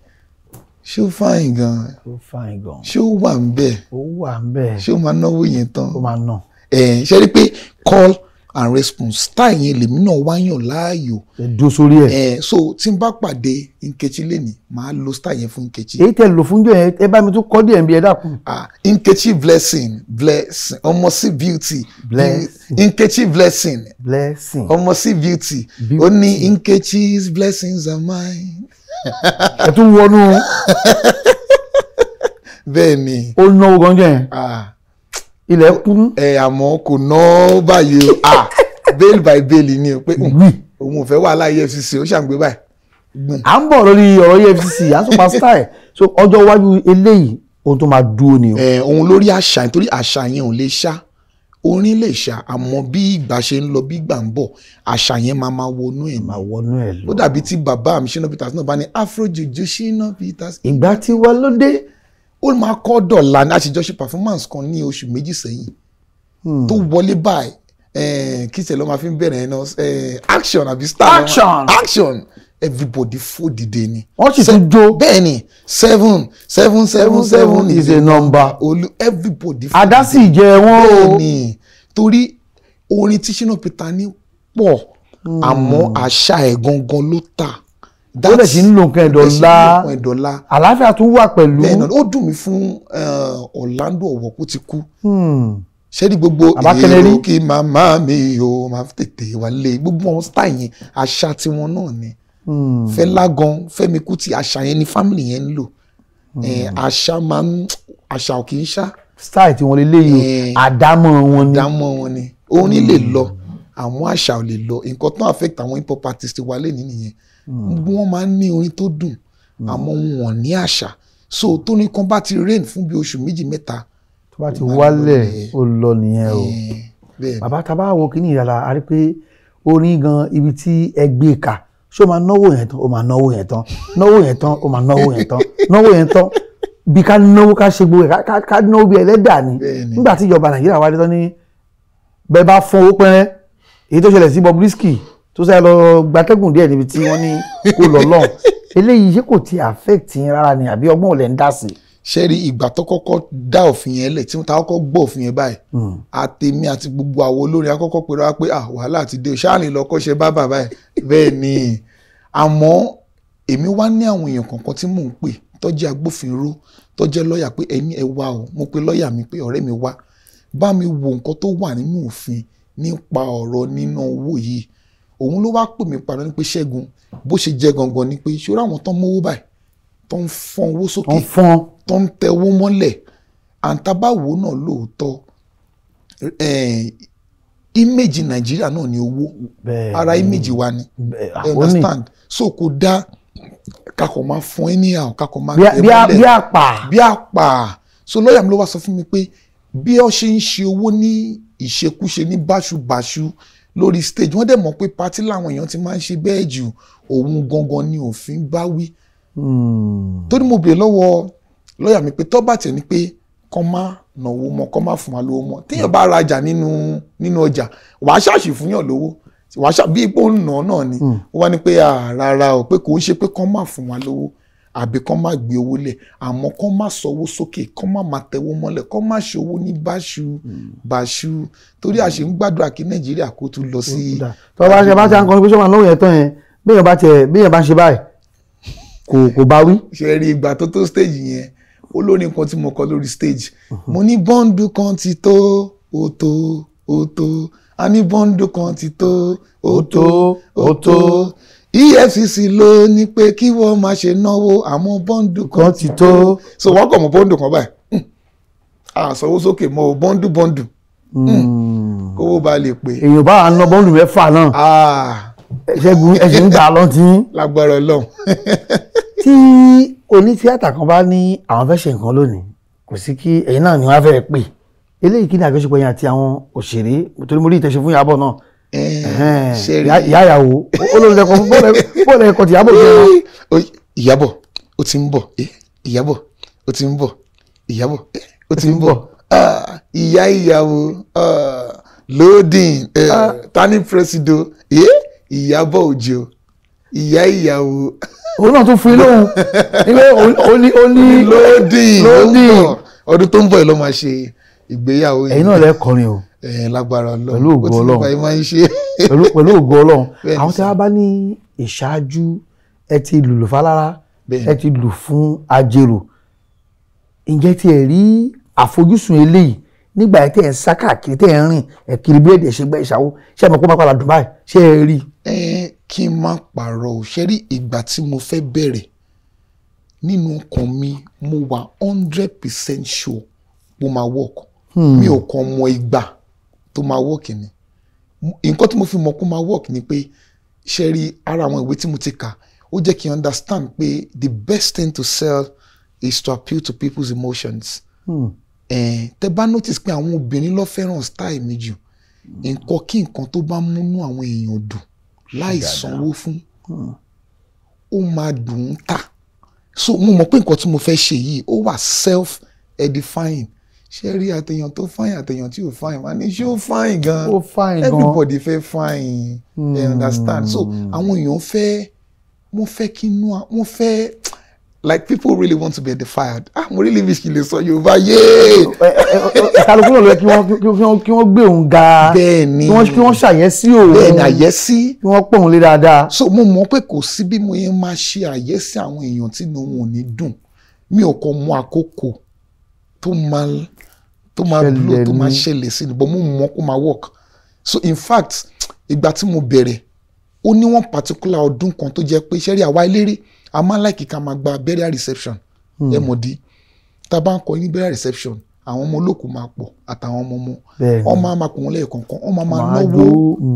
ṣé ó fine gan? Ó fine gan. Ṣé ó wà ń bẹ̀? Ó wà ń bẹ̀. Ṣé ó máa náwó yẹn tán? Ó máa ná. Ẹ ṣe rí pé call and response style yẹn lèmi náà wá yàn láàyò. Ẹ dúró sórí ẹ̀. Ẹ so tí n bá pàdé Nkechi lẹ́nìí, màá lo style yẹn fún Nkechi. Èyí tẹ́ lò fún jọ yẹn, ẹ bá mi tún kọ́ díẹ̀ bí, ẹ dákun. Ah, Nkechi Blessing, Blessing, ọmọ sí Beauty. Blessing. Nkechi Blessing. Blessing. Ọmọ sí Beauty. Beauty. Ó ní, "Nkechi's blessings are mine." Ẹ tún wọnú. Bẹ́ẹ̀ ni. Ó náwó gan jọ yẹn. Ah, ilẹ̀ kún. Ẹ àmọ́ kò ná báyìí o. Ah, bail by bail ni o, pé wí. òun ò fẹ́ wàhálà EFCC, ó ṣàǹgbé báyìí. Gbọ̀n. À ń bọ̀ lórí ọ̀rọ̀ EFCC, à ń sọpa style. So ọjọ́ iwájú eléyìí, ohun tó máa dúró ni o. Ẹ òun lórí àṣà, nítorí àṣà yẹn ò lè ṣá. Orin lè ṣá, àmọ́ bí ìgbà ṣe ń lọ, bí ìgbà ń bọ̀, àṣà yẹn máa máa wọnú ẹ̀. Máa wọnú ẹ̀ Ó lọ. dàbí tí bàbá mi Shina Peters náà bá ní afro juju Shina Peters. Ìgbà tí wà lóde. Ó máa kọ́ dọ̀la ní àṣejọ́ ṣe performance kan ní oṣù 2 sẹ́yìn tó wọlé báyìí, kí tẹ̀ ló máa fi ń bẹ̀rẹ̀ ẹ̀ náà, action àbí star ló máa- Action! Action, everybody fò dìde ni. Wọ́n sì tún jó. Bẹ́ẹ̀ ni, 7 7 7 7 is a number. Olú everybody fò Àdá sì jẹ wọ́n o. bẹ́ẹ̀ ni, torí orin tí Shina Peters ní pọ̀, àmọ́ àṣà ẹ̀ gangan ló tà. Ó dẹ̀ sì ń lo nǹkan ẹ̀dọ̀la. Nǹkan ẹ̀dọ̀la. Àlàáfíà tún wà pẹ̀lú. Bẹ́ẹ̀ náà, ó dùn mí fún Orlando Owoh kó ti kú. Ṣé ní gbogbo Bàbá Kennedy. èrò kí màmá mi ò máa tètè wálé, gbogbo àwọn style yẹn, àṣà tiwọn náà ni. Fẹlá gan, Fẹ́mi Kútì, àṣà yẹn ni family yẹn ń lò. Àṣà máa ń, àṣà ò kì í ṣá. Style tí wọ́n lè léyìí o, àdámọ̀ wọn ni. Dámọ̀ wọn ni. Orin lè lọ, àwọn àṣà ò lè lọ. Nǹkan tó affect àwọn hip hop artist wa lẹ́ni nìyẹn. Wọ́n máa ń ní orin tó dùn, àmọ́ wọn ò ní àṣà. So tóní kan bá ti reign fún bí oṣù 2 mẹ́ta, tó bá ti ó máa wálẹ̀, lọlẹ̀. Ó lọ nìyẹn o. Bẹ́ẹ̀ ni. Bàbá, tá a bá wo kíní ìyàrá, a rí pé orin gan, ibi tí ẹ gbé kà Ṣé o máa náwó yẹn tán? O máa náwó yẹn tán, náwó yẹn tán, o máa náwó yẹn tán, náwó yẹn tán. Bí ká náwó ká ṣe gbogbo ẹ̀, ká náwó bí ẹlẹ́dà ni. Nígbà tí ìjọba Nàìjíríà wá dé tán ní bẹ́ẹ̀ bá fún owó pẹ́rẹ́, èyí tó ṣẹlẹ̀ sí Bobrisky tó sáré lọ gbatẹ́gùn díẹ̀ níbi tí wọ́n ní kó lọ lọ́hùn. Eléyìí ṣé kò ti affect yín rárá ni, àbí ọgbọ́n ò lẹ̀ ń dá sí? Ṣé rí ìgbà tó kọ́kọ́ dá òfin yẹn lẹ̀, tí wọ́n ta kọ́kọ́ gbọ́ òfin yẹn báyìí, àtèmi àti gbogbo àwọn olórin akọ́kọ́ pé rárá pé wàhálà ti dé o, ṣáà ní lọ kọ́ṣẹ́ bábà báyìí. Bẹ́ẹ̀ ni, àmọ́ èmi wá ní àwọn èèyàn kọ̀ọ̀kan tí mò ń pè tó jẹ́ agbófinró, tó jẹ́ lọ́ọ̀yà, pé ẹni ẹ wá o. Mo pe lọ́ọ̀yà mi pé ọ̀rẹ́ mi wá bá mi wo nǹkan tó wà nínú òfin nípa ọ̀rọ̀ níná owó yìí. Òun ló wá pè mí padà ní pé Ṣẹ́gun, bó ṣe jẹ́ gangan ni pé ṣé àwọn tán mówó báyìí tó ń fọ́n owó sókè, tó ń tẹ owó mọ́lẹ̀, àǹtabáwo náà lóòótọ́ image Nàìjíríà náà ni owó, ara image wa ni, you understand? So kò dá kakọ̀ máa fún anyhow, kakọ̀ máa tẹ mọ́lẹ̀ bí àpà bí àpà. So lọ́ọ̀yà mi ló wá sọ fún mi pé bí ó ṣe ń ṣe owó ní ìṣekúṣe ní báṣubàṣu lórí stage, wọ́n dẹ̀ mọ̀ pé party làwọn èèyàn ti máa ń ṣe bẹ́ẹ̀ jù, òun gangan ni òfin bá wí. Torí mo bèèrè lọ́wọ́ lọ́ọ̀yà mi pé tó bá tẹ̀ ní pé kọ́ má náwó mọ́, kọ́ má fún wa lówó mọ́, téèyàn bá rajà nínú ọjà, wàá ṣàṣì fún yàn lówó, wàá ṣà bí ipò ń nà náà ni. Ó wá ní pé rárá o, pé kò ń ṣe pé kọ́ má fún wa lówó àbí kọ́ má gbé owó lẹ̀, àmọ́ kọ́ má sọwó sókè, kọ́ má má tẹwó mọ́lẹ̀, kọ́ má ṣòwò ní báṣu báṣu, torí a ṣe ń gbàdúrà kí Nàìjíríà kó tún lọ sí. Tó bá ṣe bá ṣe à ń kọrin pé ṣé máa náwó yẹn tán yẹn, béèyàn bá tiẹ̀ béèyàn bá ń ṣe báyìí kò bá wí. Ṣe rí ìgbà tó tó stage yẹn, olórin kan tí mo kọ lórí stage, mo ní bọ́ńdù kan ti tó, ó tó, ó tó, a ní bọ́ńdù kan ti tó, ó tó, ó tó, EFCC ló ní pé kí wọ́n má ṣe náwó, àmọ́ bọ́ńdù kan ti tó. So wọ́n kọ̀ mọ́ bọ́ńdù kan báyìí, àsanwó sókè mọ́ bọ́ńdù bọ́ńdù kówó ba lè pè. Èèyàn bá wa ná bọ́ńdù mẹ́fà náà, Ṣẹ́gun ẹ̀sìn ń gbà lọ́ntì. Lágbára Ọlọ́run. Tí onítíátà kan bá ní àwọn fẹ́ ṣe nǹkan lónìí, kò sí kí ẹ̀yin náà ni wọ́n fẹ́ pè eléyìí, kí ni àjọṣepọ̀ yẹn àti àwọn òṣèré? Torí mo rí ìtẹ̀sí fún Ìyábọ̀ náà, ìyá ìyàwó olórí ẹ̀kọ́ bọ́ọ̀lù ẹ̀kọ́ ti Ìyábọ̀ jẹ́. Ìyábọ̀ ó ti ń bọ̀, Ìyábọ̀ ó ti ń bọ̀, Ìyábọ̀ ó ti ń bọ̀, ìyá ìyàwó loading tani presido, Ìyábọ̀ Òjó, ìyá ìyàwó. Òun náà tún fún lóhùn nígbà ó ní loading loading. Ọdún tó ń bọ̀ ló máa ṣe ìgbéyàwó yìí. Ẹ̀yin náà lẹ kọrin o. Lágbára Ọlọ́run, pẹ̀lú ògo Ọlọ́run, pẹ̀lú ògo Ọlọ́run. Àwọn tí wọ́n bá ní ìṣáájú, ẹ ti lùlù fálára, ẹ ti lù fún Ajérò, ǹjẹ́ tí ẹ rí àfojúsùn eléyìí nígbà tẹ́ ẹ ń sá káàkiri, tẹ́ ẹ ń rìn ẹ kiri búrẹ́dì, ẹ ṣe gbẹ́ ìṣàwó, ṣé ẹ mọ̀ pé ó máa padà dùn báyìí, ṣé ẹ rí? Kí n má pààrọ̀ ò, ṣe rí ìgbà tí mo fẹ́ bẹ̀rẹ̀ nínú ọkàn mi, mo wà 100% sure mo máa work. Mi ò kàn mọ ìgbà tó máa work ni. Nǹkan tí mo fi mọ̀ kó máa work ni pé ṣe rí ara àwọn ìwé tí mo ti kà, ó jẹ́ kí n understand pé the best thing to sell is to appeal to people's emotions. Tẹ́ bá notice pé àwọn obìnrin ló fẹ́ràn style mi jù, nǹkan kí nǹkan tó bá múnú àwọn èèyàn dùn láì sanwó fún, ó máa dùn ún tà. So mo mọ̀ pé nǹkan tí mo fẹ́ ṣe yìí ó wà self edifying. Ṣé rí àtẹ̀yàn tó fine àtẹ̀yàn tí ò fine, wà ní ṣé ó fine gan, ó fine gan, everybody fẹ́ fine, you understand? So àwọn èèyàn fẹ́, wọ́n fẹ́ kí inú wọ́n fẹ́, like people really want to be edified. Mo really wish kí n lè sọ Yorùbá yéé. Kálukú náà ló yẹ kí wọ́n gbé òun ga, bẹ́ẹ̀ni, kí wọ́n ṣàyẹ́sí òun, bẹ́ẹ̀ni, àyẹ́sí, kí wọ́n pọ̀ òun lé dáadáa. So mo mọ̀ pé kò sí bí mo yẹn máa ṣe àyẹ́sí àwọn èèyàn tí inú wọn ò ní dùn. Mi ò kàn mọ àkókò tó máa blow, tó máa ṣẹlẹ̀ sí ni, but mo mọ̀ kó máa work. So in fact, ìgbà tí mo bẹ̀rẹ̀, ó ní one particular ọdún kan tó jẹ́ pé ṣẹ́rí àwa eléré a máa ń láìkí ká máa gba burial reception. Ẹ mọ̀ di tá a bá ń kọ ní burial reception, àwọn ọmọ olókùú máa pọ̀ àtàwọn ọmọ ọmọ ọmọ á máa pọ̀ wọ́n lẹ́ẹ̀kọ̀ọ̀kan, ọmọ máa náwó,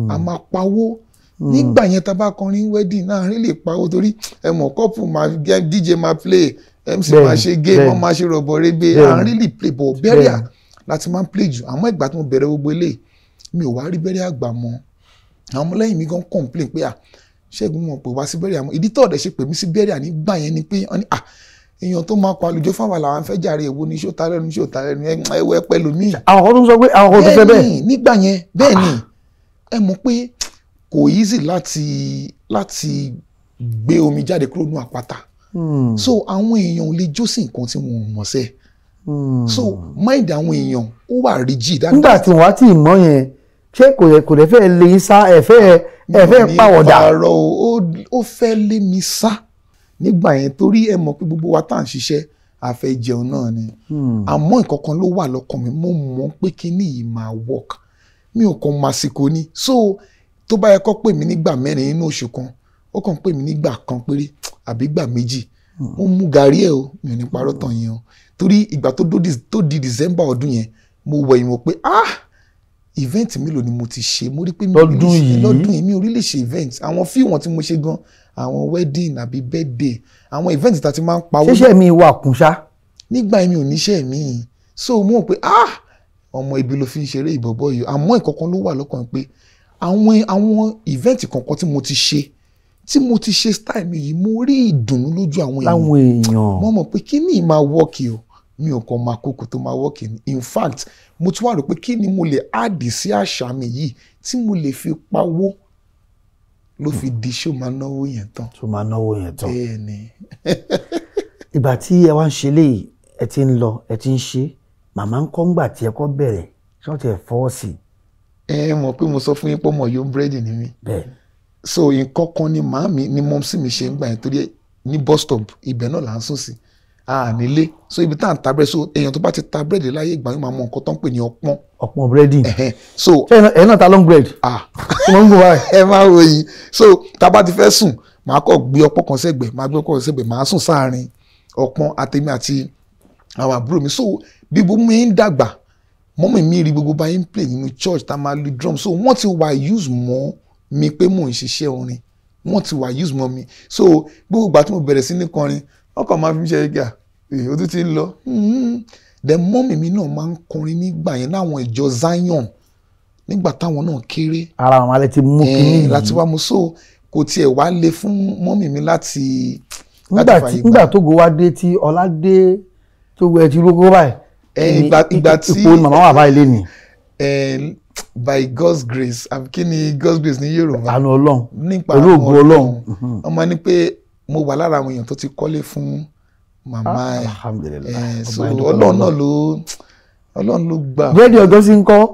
a máa pawó. Nígbà yẹn tá a bá kọrin wedding náà rí lè pawó, torí ẹ mọ̀ couple máa DJ máa play, MC máa ṣe game, wọ́n máa ṣe rọ̀bọ̀ rebe, à ń really play. But burial láti máa ń play jù. Àmọ́ ìgbà tí mo bẹ̀rẹ̀ gbogbo eléyìí, mi ò wá rí burial àgbà mọ́. Àwọn ọmọlẹ́yìn mi gan complain pé à Ṣẹ́gun wọn pè wá sí bẹ́rẹ̀ àmọ́ ìdí tọ́ọ̀dẹ̀ ṣe pè mí sí bẹ́rẹ̀ nígbà yẹn ni pé wọ́n ní à èèyàn tó máa kọ àlùjọ fáwọn làwọn fẹ́ jàre, èwo ni ṣó ta lẹ́nu, ṣó ta lẹ́nu, ẹwẹ́ pẹ̀lú mi. Àwọn kan tó ń sọ pé àwọn kan tó fẹ́ bẹ́ẹ̀ nígbà yẹn. Bẹ́ẹ̀ ni, ẹ mọ̀ pé kò easy láti gbé omi jáde kúrò ní àpáta. So àwọn èèyàn ò lè jó sí nǹkan tí wọn ò mọ̀ sẹ́. So mind àwọn èèyàn ó wà rigid. Nígbà tí wọ́n á tì mọ́ yẹn, ṣé kò lè fẹ́ lè sá ẹ̀fẹ́ pàwọ̀dà? Ó fẹ́ lé mi sá nígbà yẹn, torí ẹ mọ̀ pé gbogbo wa tá à ń ṣiṣẹ́ a fẹ́ jẹun náà ni. Àmọ́ nǹkan kan ló wà lọ́kàn mi, mo mọ̀ pé kíní yìí máa work, mi ò kàn mọ àsìkò ni. So tó bá yẹ kó pè mí nígbà 4 nínú oṣù kan, ó kàn pè mí nígbà kan péré àbí gbà 2. Mo mú gàrí ẹ o, mi ò ní parọ́ tàn yẹn o, torí ìgbà tó di December ọdún yẹn, mo wẹ̀ ìwọ̀n pé ah, event mélòó ni mo ti ṣe, mo rí pé lọ́dún yìí mi ò rí lè ṣe event. Àwọn fíwọ̀n tí mo ṣe gan, àwọn wedding àbí birthday, àwọn event tá ti máa ń pawó. Ṣíṣe mi wà kún ṣá. Nígbà yẹn mi ò níṣẹ́ mi, so mo rò pé ah, ọmọ ibi ló fi ń ṣeré ìbọ̀bọ̀ yìí. Àmọ́ ìkọ̀kan ló wà lọ́kàn pé àwọn event kọ̀ọ̀kan tí mo ti ṣe style mi yìí, mo rí ìdùnnú lójú àwọn èèyàn. Mo mọ̀ pé kí ni máa work o, mi ò kàn máa kókò tó máa work ni. In fact, mo tún wà rò pé kí ni mo lè add sí àṣà mi yìí tí mo lè fi pawó, ló fi di ṣó máa náwó yẹn tán. Ṣó máa náwó yẹn tán. Bẹ́ẹ̀ ni. Ìgbà tí ẹ wá ń ṣe léyìí, ẹ ti ń lọ, ẹ ti ń ṣe, màmá ń kọ́ ńgbà tí ẹ kọ́ bẹ̀rẹ̀, ṣé wọ́n ti ẹ̀ fọwọ́ sí i? Ẹ mọ̀ pé mo sọ fún yín pé ọmọ yóò ń búrẹ́dì ni mí. Bẹ́ẹ̀. So nǹkan kan ni màámi ni mọ́mísì mi ṣe ń gbà yẹn, torí ní bus stop ibẹ̀ náà là ń sùn sí, a nílé. So ibi tá à ń ta búrẹ́dì, so èèyàn tó bá ti ta búrẹ́dì láyé ìgbà yóò máa mọ nǹkan tó ń pè ní ọpọ́n. Ọpọ́n búrẹ́dì. So ṣé ẹ náà ta long bread? Ah, ṣé mo ń gbọ́ báyìí? Ẹ máa wo yìí. So tá a bá ti fẹ́ sùn, màá kọ́ gbé ọpọ́n kan sẹ́gbẹ̀ẹ́, màá gbé ọpọ́n kan sẹ́gbẹ̀ẹ́, màá sùn sáàrin ọpọ́n àtèmi àti àwọn àbúrò mi. So bí gbogbo mi ń dàgbà, mọ́mì mi rí gbogbo báyìí ń play nínú church tá a máa lu drum, so wọ́n ti wà use mọ́ mi pé mò ń ṣiṣẹ́ orin, wọ́n ti wà use mọ́ mi. So gbogbo ìgbà tí mo bẹ̀rẹ̀ sí ní kọrin, wọ́n kàn máa fi ṣe gà, ó tún ti ń lọ. Then mọ́mì mi náà máa ń kọrin nígbà yẹn láwọn ìjọ Zion nígbà táwọn náà kéré. Ara àwọn alẹ́ ti mú kínní yìí láti wá mu, so kò tiẹ̀ wá le fún mọ́mì mi láti. Nígbà tó go wá dé tí ọlá dé tó wẹ ti rógó báyìí. Ìgbà tí ipò màmá wà báyìí lé ní. By God's grace, àbí kí ni God's grace ní Yorùbá? Àánú Ọlọ́run, nípa pẹ̀lú ògo Ọlọ́run. Ọmọ ní pé mo wà lára àwọn èèyàn tó ti kọ́lé fún màmá ẹ̀. Alhamdulillah. So Ọlọ́run náà ló, Ọlọ́run ló gbà. Búrẹ́dì ọjọ́ sí ń kọ́.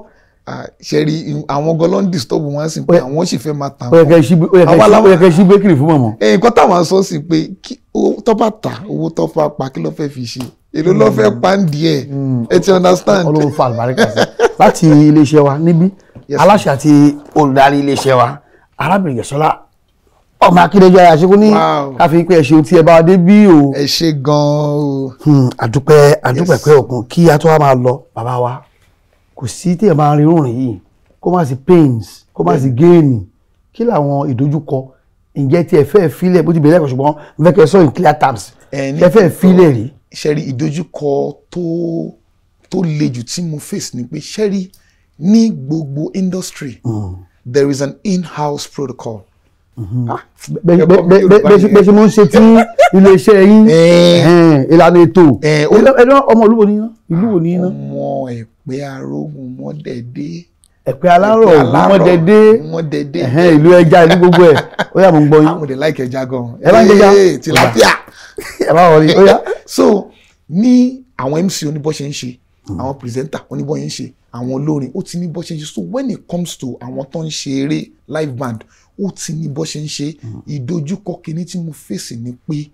Ṣe rí àwọn gan ló ń disturb wọn sí pé àwọn sì fẹ́ máa tà wọ́n. Ó yẹ kẹ́ ṣí bakery fún mọ̀mọ́. Nǹkan táwọn sọ sí pé tó bá ta owó tó fà pa, kí ló fẹ́ fi ṣe, èló ló fẹ́ pa ń díẹ̀, ẹ ti understand. Ọlọ́run fa àlùbáríkà sí láti iléeṣẹ́ wa níbí, aláṣẹ àti olùdarí iléeṣẹ́ wa, arábìnrin Yẹ̀sọ́lá ọmọ Akíndéjọ Àṣekún ní káfí pé ẹ ṣeun tí ẹ bá wa dé bí o. Ẹ ṣe gan-an o. Àdúpẹ́ àdúpẹ́ pé òkun kí a tó wá máa lọ bàbá wa, kò sí tí ẹ máa rin rúrin yìí kó má sí pains, kó má sí gain, kí làwọn ìdojúkọ, ǹjẹ́ tí ẹ fẹ́ filẹ̀ bó ti bẹ̀rẹ̀ ẹ̀kọ́, ṣùgbọ́n mo fẹ́ kẹ́ sọ in clear terms, ẹ fẹ́ filẹ̀ rí. Ṣẹ́rí ìdojúkọ tó le jù tí mo face ni pé ṣẹ́rí ní gbogbo industry there is an in-house protocol. Bẹ́ẹ̀ ṣe mọ́ ń ṣe tí iléeṣẹ́ yín ìlànà ètò. Ọmọ ìlú wo ni iná? Ìlú wo ni iná? Ọmọ Ẹ̀pẹ́ Arógun Mọ́dẹ̀dẹ́. Ẹ̀pẹ́ Alárọ̀ Mọ́dẹ̀dẹ́, ìlú ẹja, ìlú gbogbo ẹ̀. Ó yá, mo ń gbọ́ yín. Àwọn òde láìkẹ́ ẹja gan. Ẹ bá ń jẹja. Tilapia. Ẹ bá wọlé, ó yá. So ní àwọn MC oníbọ̀ ṣe ń ṣe, àwọn presenter oníbọ̀ yẹn ń ṣe, àwọn olórin ó ti ní bọ́ ṣe ń ṣe. So when it comes to àwọn tó ń ṣe eré live band, ó ti ní bọ́ ṣe ń ṣe. Ìdojúkọ kìíní tí mo fèsì ni pé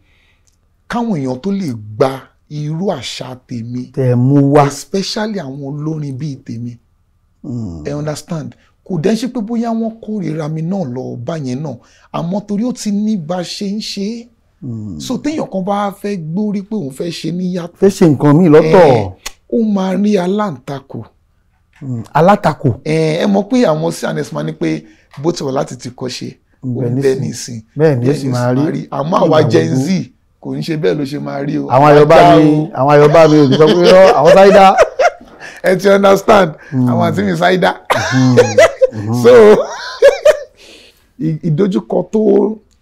káwọn èèyàn tó lè gba irú àṣà tèmi tẹ̀ mú wá, especially àwọn olórin bíi tèmi, ẹ understand, kò dẹ́ ṣe pé bóyá wọ́n kórìíra mi náà lọ báyẹn náà, àmọ́ torí ó ti ní bá ṣe ń ṣe é. So téèyàn kan bá fẹ́ gbórí pé òun fẹ́ ṣe níyàtọ̀, fẹ́ ṣe nǹkan míì lọ́tọ̀, ó máa rí aláǹtakò. Alátakò. Ẹ mọ̀ pé àwọn cns máa ní pé bó ti wà láti ti kọ́ ṣe, ó ń bẹ nísìn, bẹ́ẹ̀ ni ó sì máa rí. Àmọ́ àwa Gen Z kò ń ṣe bẹ́ẹ̀ ló ṣe máa rí o. Àwọn àyọ̀bá mi ò sọ pé àwọn sáídà. Ẹ ti understand, àwọn àti mi sáídà. So Ìdojúkọ tó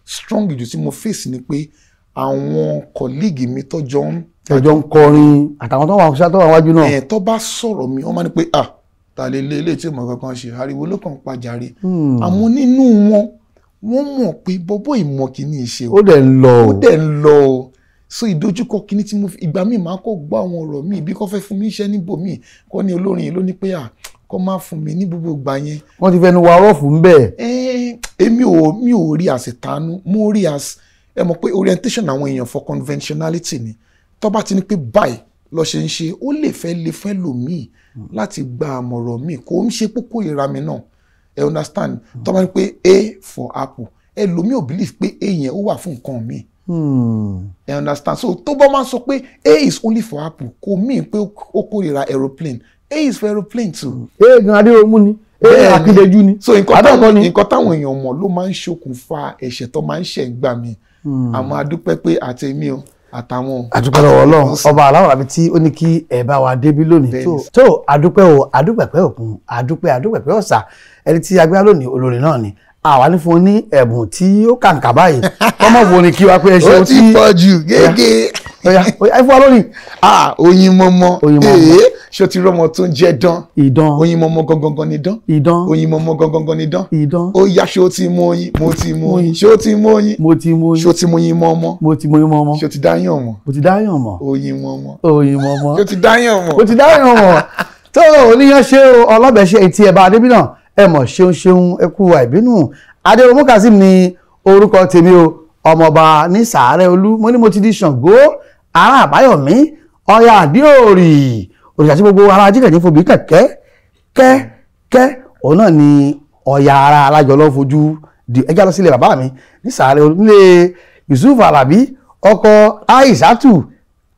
strong jù tí mo face ni pé àwọn colleague mi tọ́jọ́ ń ẹjọ́ ń kọrin àtàwọn tó wà tó wà wájú náà. Ẹ̀ tó bá sọ̀rọ̀ mi, wọ́n máa ní pé, "Ah, ta lè lé ilé tí mo kankan ṣe, ariwo ló kàn pa jàre." Àmọ́ nínú wọn, wọ́n mọ̀ pé bọ́bọ́ ìmọ̀ kìíní ṣe o. Ó dẹ̀ ń lọ o. Ó dẹ̀ ń lọ o. So ìdojúkọ kìíní tí mo fi, ìgbà míì máa kọ́ gbọ́ àwọn ọ̀rọ̀ míì, bí kò fẹ́ fún mi iṣẹ́ níbòmíì, kọ́ ní olórin yìí ló ní pé à kọ́ máa fún mi ní gbogbo ìgbà yẹn. Wọ́n ti fẹnu wa rọ́ọ̀fù ń bẹ̀. Èmi ò mi ò rí as ìtanú, mo rí as, ẹ mọ̀ pé orientation àwọn èèyàn for conventionality ni. Tó bá ti ní pé báyìí lọ ṣe ń ṣe, ó lè fẹ́ lè fẹ́ lòmíì láti gba àmọ̀ràn míì, kò ń ṣe púpọ̀ ìra mi náà, ẹ understand? Tó bá ní pé A for apple, ẹlòmíì ò believe pé A yẹn ó wà fún nǹkan míì, ẹ understand? So tó bá máa sọ pé A is only for apple, kò mean pé ó kórìíra aeroplane. A is for aeroplane too. Eegan Adéròmú ni. Bẹ́ẹ̀ni. Akíndéjú ni. So nǹkan Adọ́kọ táwọn ni. nǹkan táwọn èèyàn mọ̀ ló máa ń ṣokùnfà ẹ̀ṣẹ̀ tó máa ń ṣẹ̀ ń gbà mí. Àmọ́ a dúpẹ́ pé àtẹ̀mí o àtàwọn o. Àdúpẹ́ lọ́wọ́ Ọlọ́run ọba aláwọ̀ àbí tí ó ní kí ẹ bá wa débí lónìí. Bẹ́ẹ̀ni. Tó àdúpẹ́ o, àdúpẹ́pẹ́ òkun, àdúpẹ́, àdúpẹ́pẹ́ ọ̀sà. Ẹni tí agbára lónìí, olórin náà ni. Àwa ní fún un ní ẹ̀bùn tí ó kàǹkà báyìí, kọ́mọ̀ fún ni kí wá pé ẹ ṣeun Ó ti tí pọ̀ jù gégé. Ọ̀yá ọ̀yá, ẹ fún wa lónìí. Ah, oyin mọmọ. Oyin mọmọ. Ee, ṣé o ti rọmọ tó ń jẹ dán? Ìdán. Oyin mọmọ gangan ni dán. Ìdán. Oyin mọmọ gangan ni dán. Ìdán. Ó yá, ṣé o ti mú oyin? Mo ti mú oyin. Ṣé o ti mú oyin? Mo ti mú. Ṣé o ti mú oyin mọmọ? Mo ti mú oyin mọ́mọ́. Ṣé o ti dáyàn mọ̀? Mo ti dáyàn mọ̀. Oyin mọmọ. Oyin mọ́mọ́. Ṣé o ti dáyàn mọ̀? Mo ti dáyàn mọ̀. Tó oníyan ṣe o, ọlọ́bẹ̀ ṣe, etí ẹ̀ bá adébí náà, ẹ mọ̀ ṣeun ṣeun, ẹ kú àìbínú. Adéròmú Kazeem ni orúkọ tèmi o, ọmọọba ní Sàárẹ̀ Olú. Mo ní mo ti di Ṣàngó ará Àbáyọ̀mí, Ọya Àdíòrì, òrìṣà tí gbogbo ara ajíkẹ̀jẹ̀ fòbí kẹ̀kẹ́ kẹ́ kẹ́, òun náà ni Ọya ara alájọlọ́ fojú di ẹjá lọ sílé bàbá mi ní Sàárẹ̀ Olú, nílé Yusuf Alabi, ọkọ Aisatu,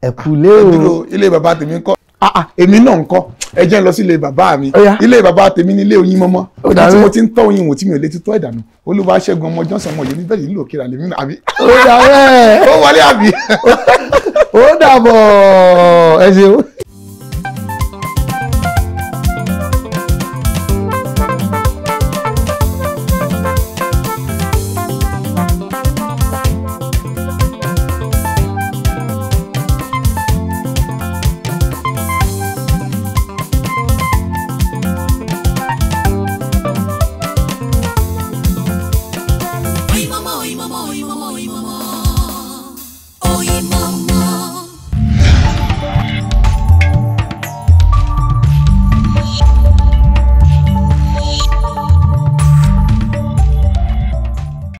ẹ̀kúlé o. Dúró, ilé bàbá tèmi ń kọ́? Ah ah, èmi náà ń kọ́? Ẹ jẹ́ n lọ sí ilé bàbá mi. Ó yá. Ilé bàbá tèmi ní ilé oyin mọ́mọ́. Ó Ibi dàbí. tí mo ti ń tọ́ oyin wò tí mi ò lè ti tọ́ ìdànù. Olúwaṣẹ́gun ọmọ Johnson ọmọ yìí ní bẹ́ẹ̀ nílò kíra lèmi náà, àbí? Ó dàbẹ́. Ó wọlé, àbí? Ó dàbọ̀, ẹ ṣeun.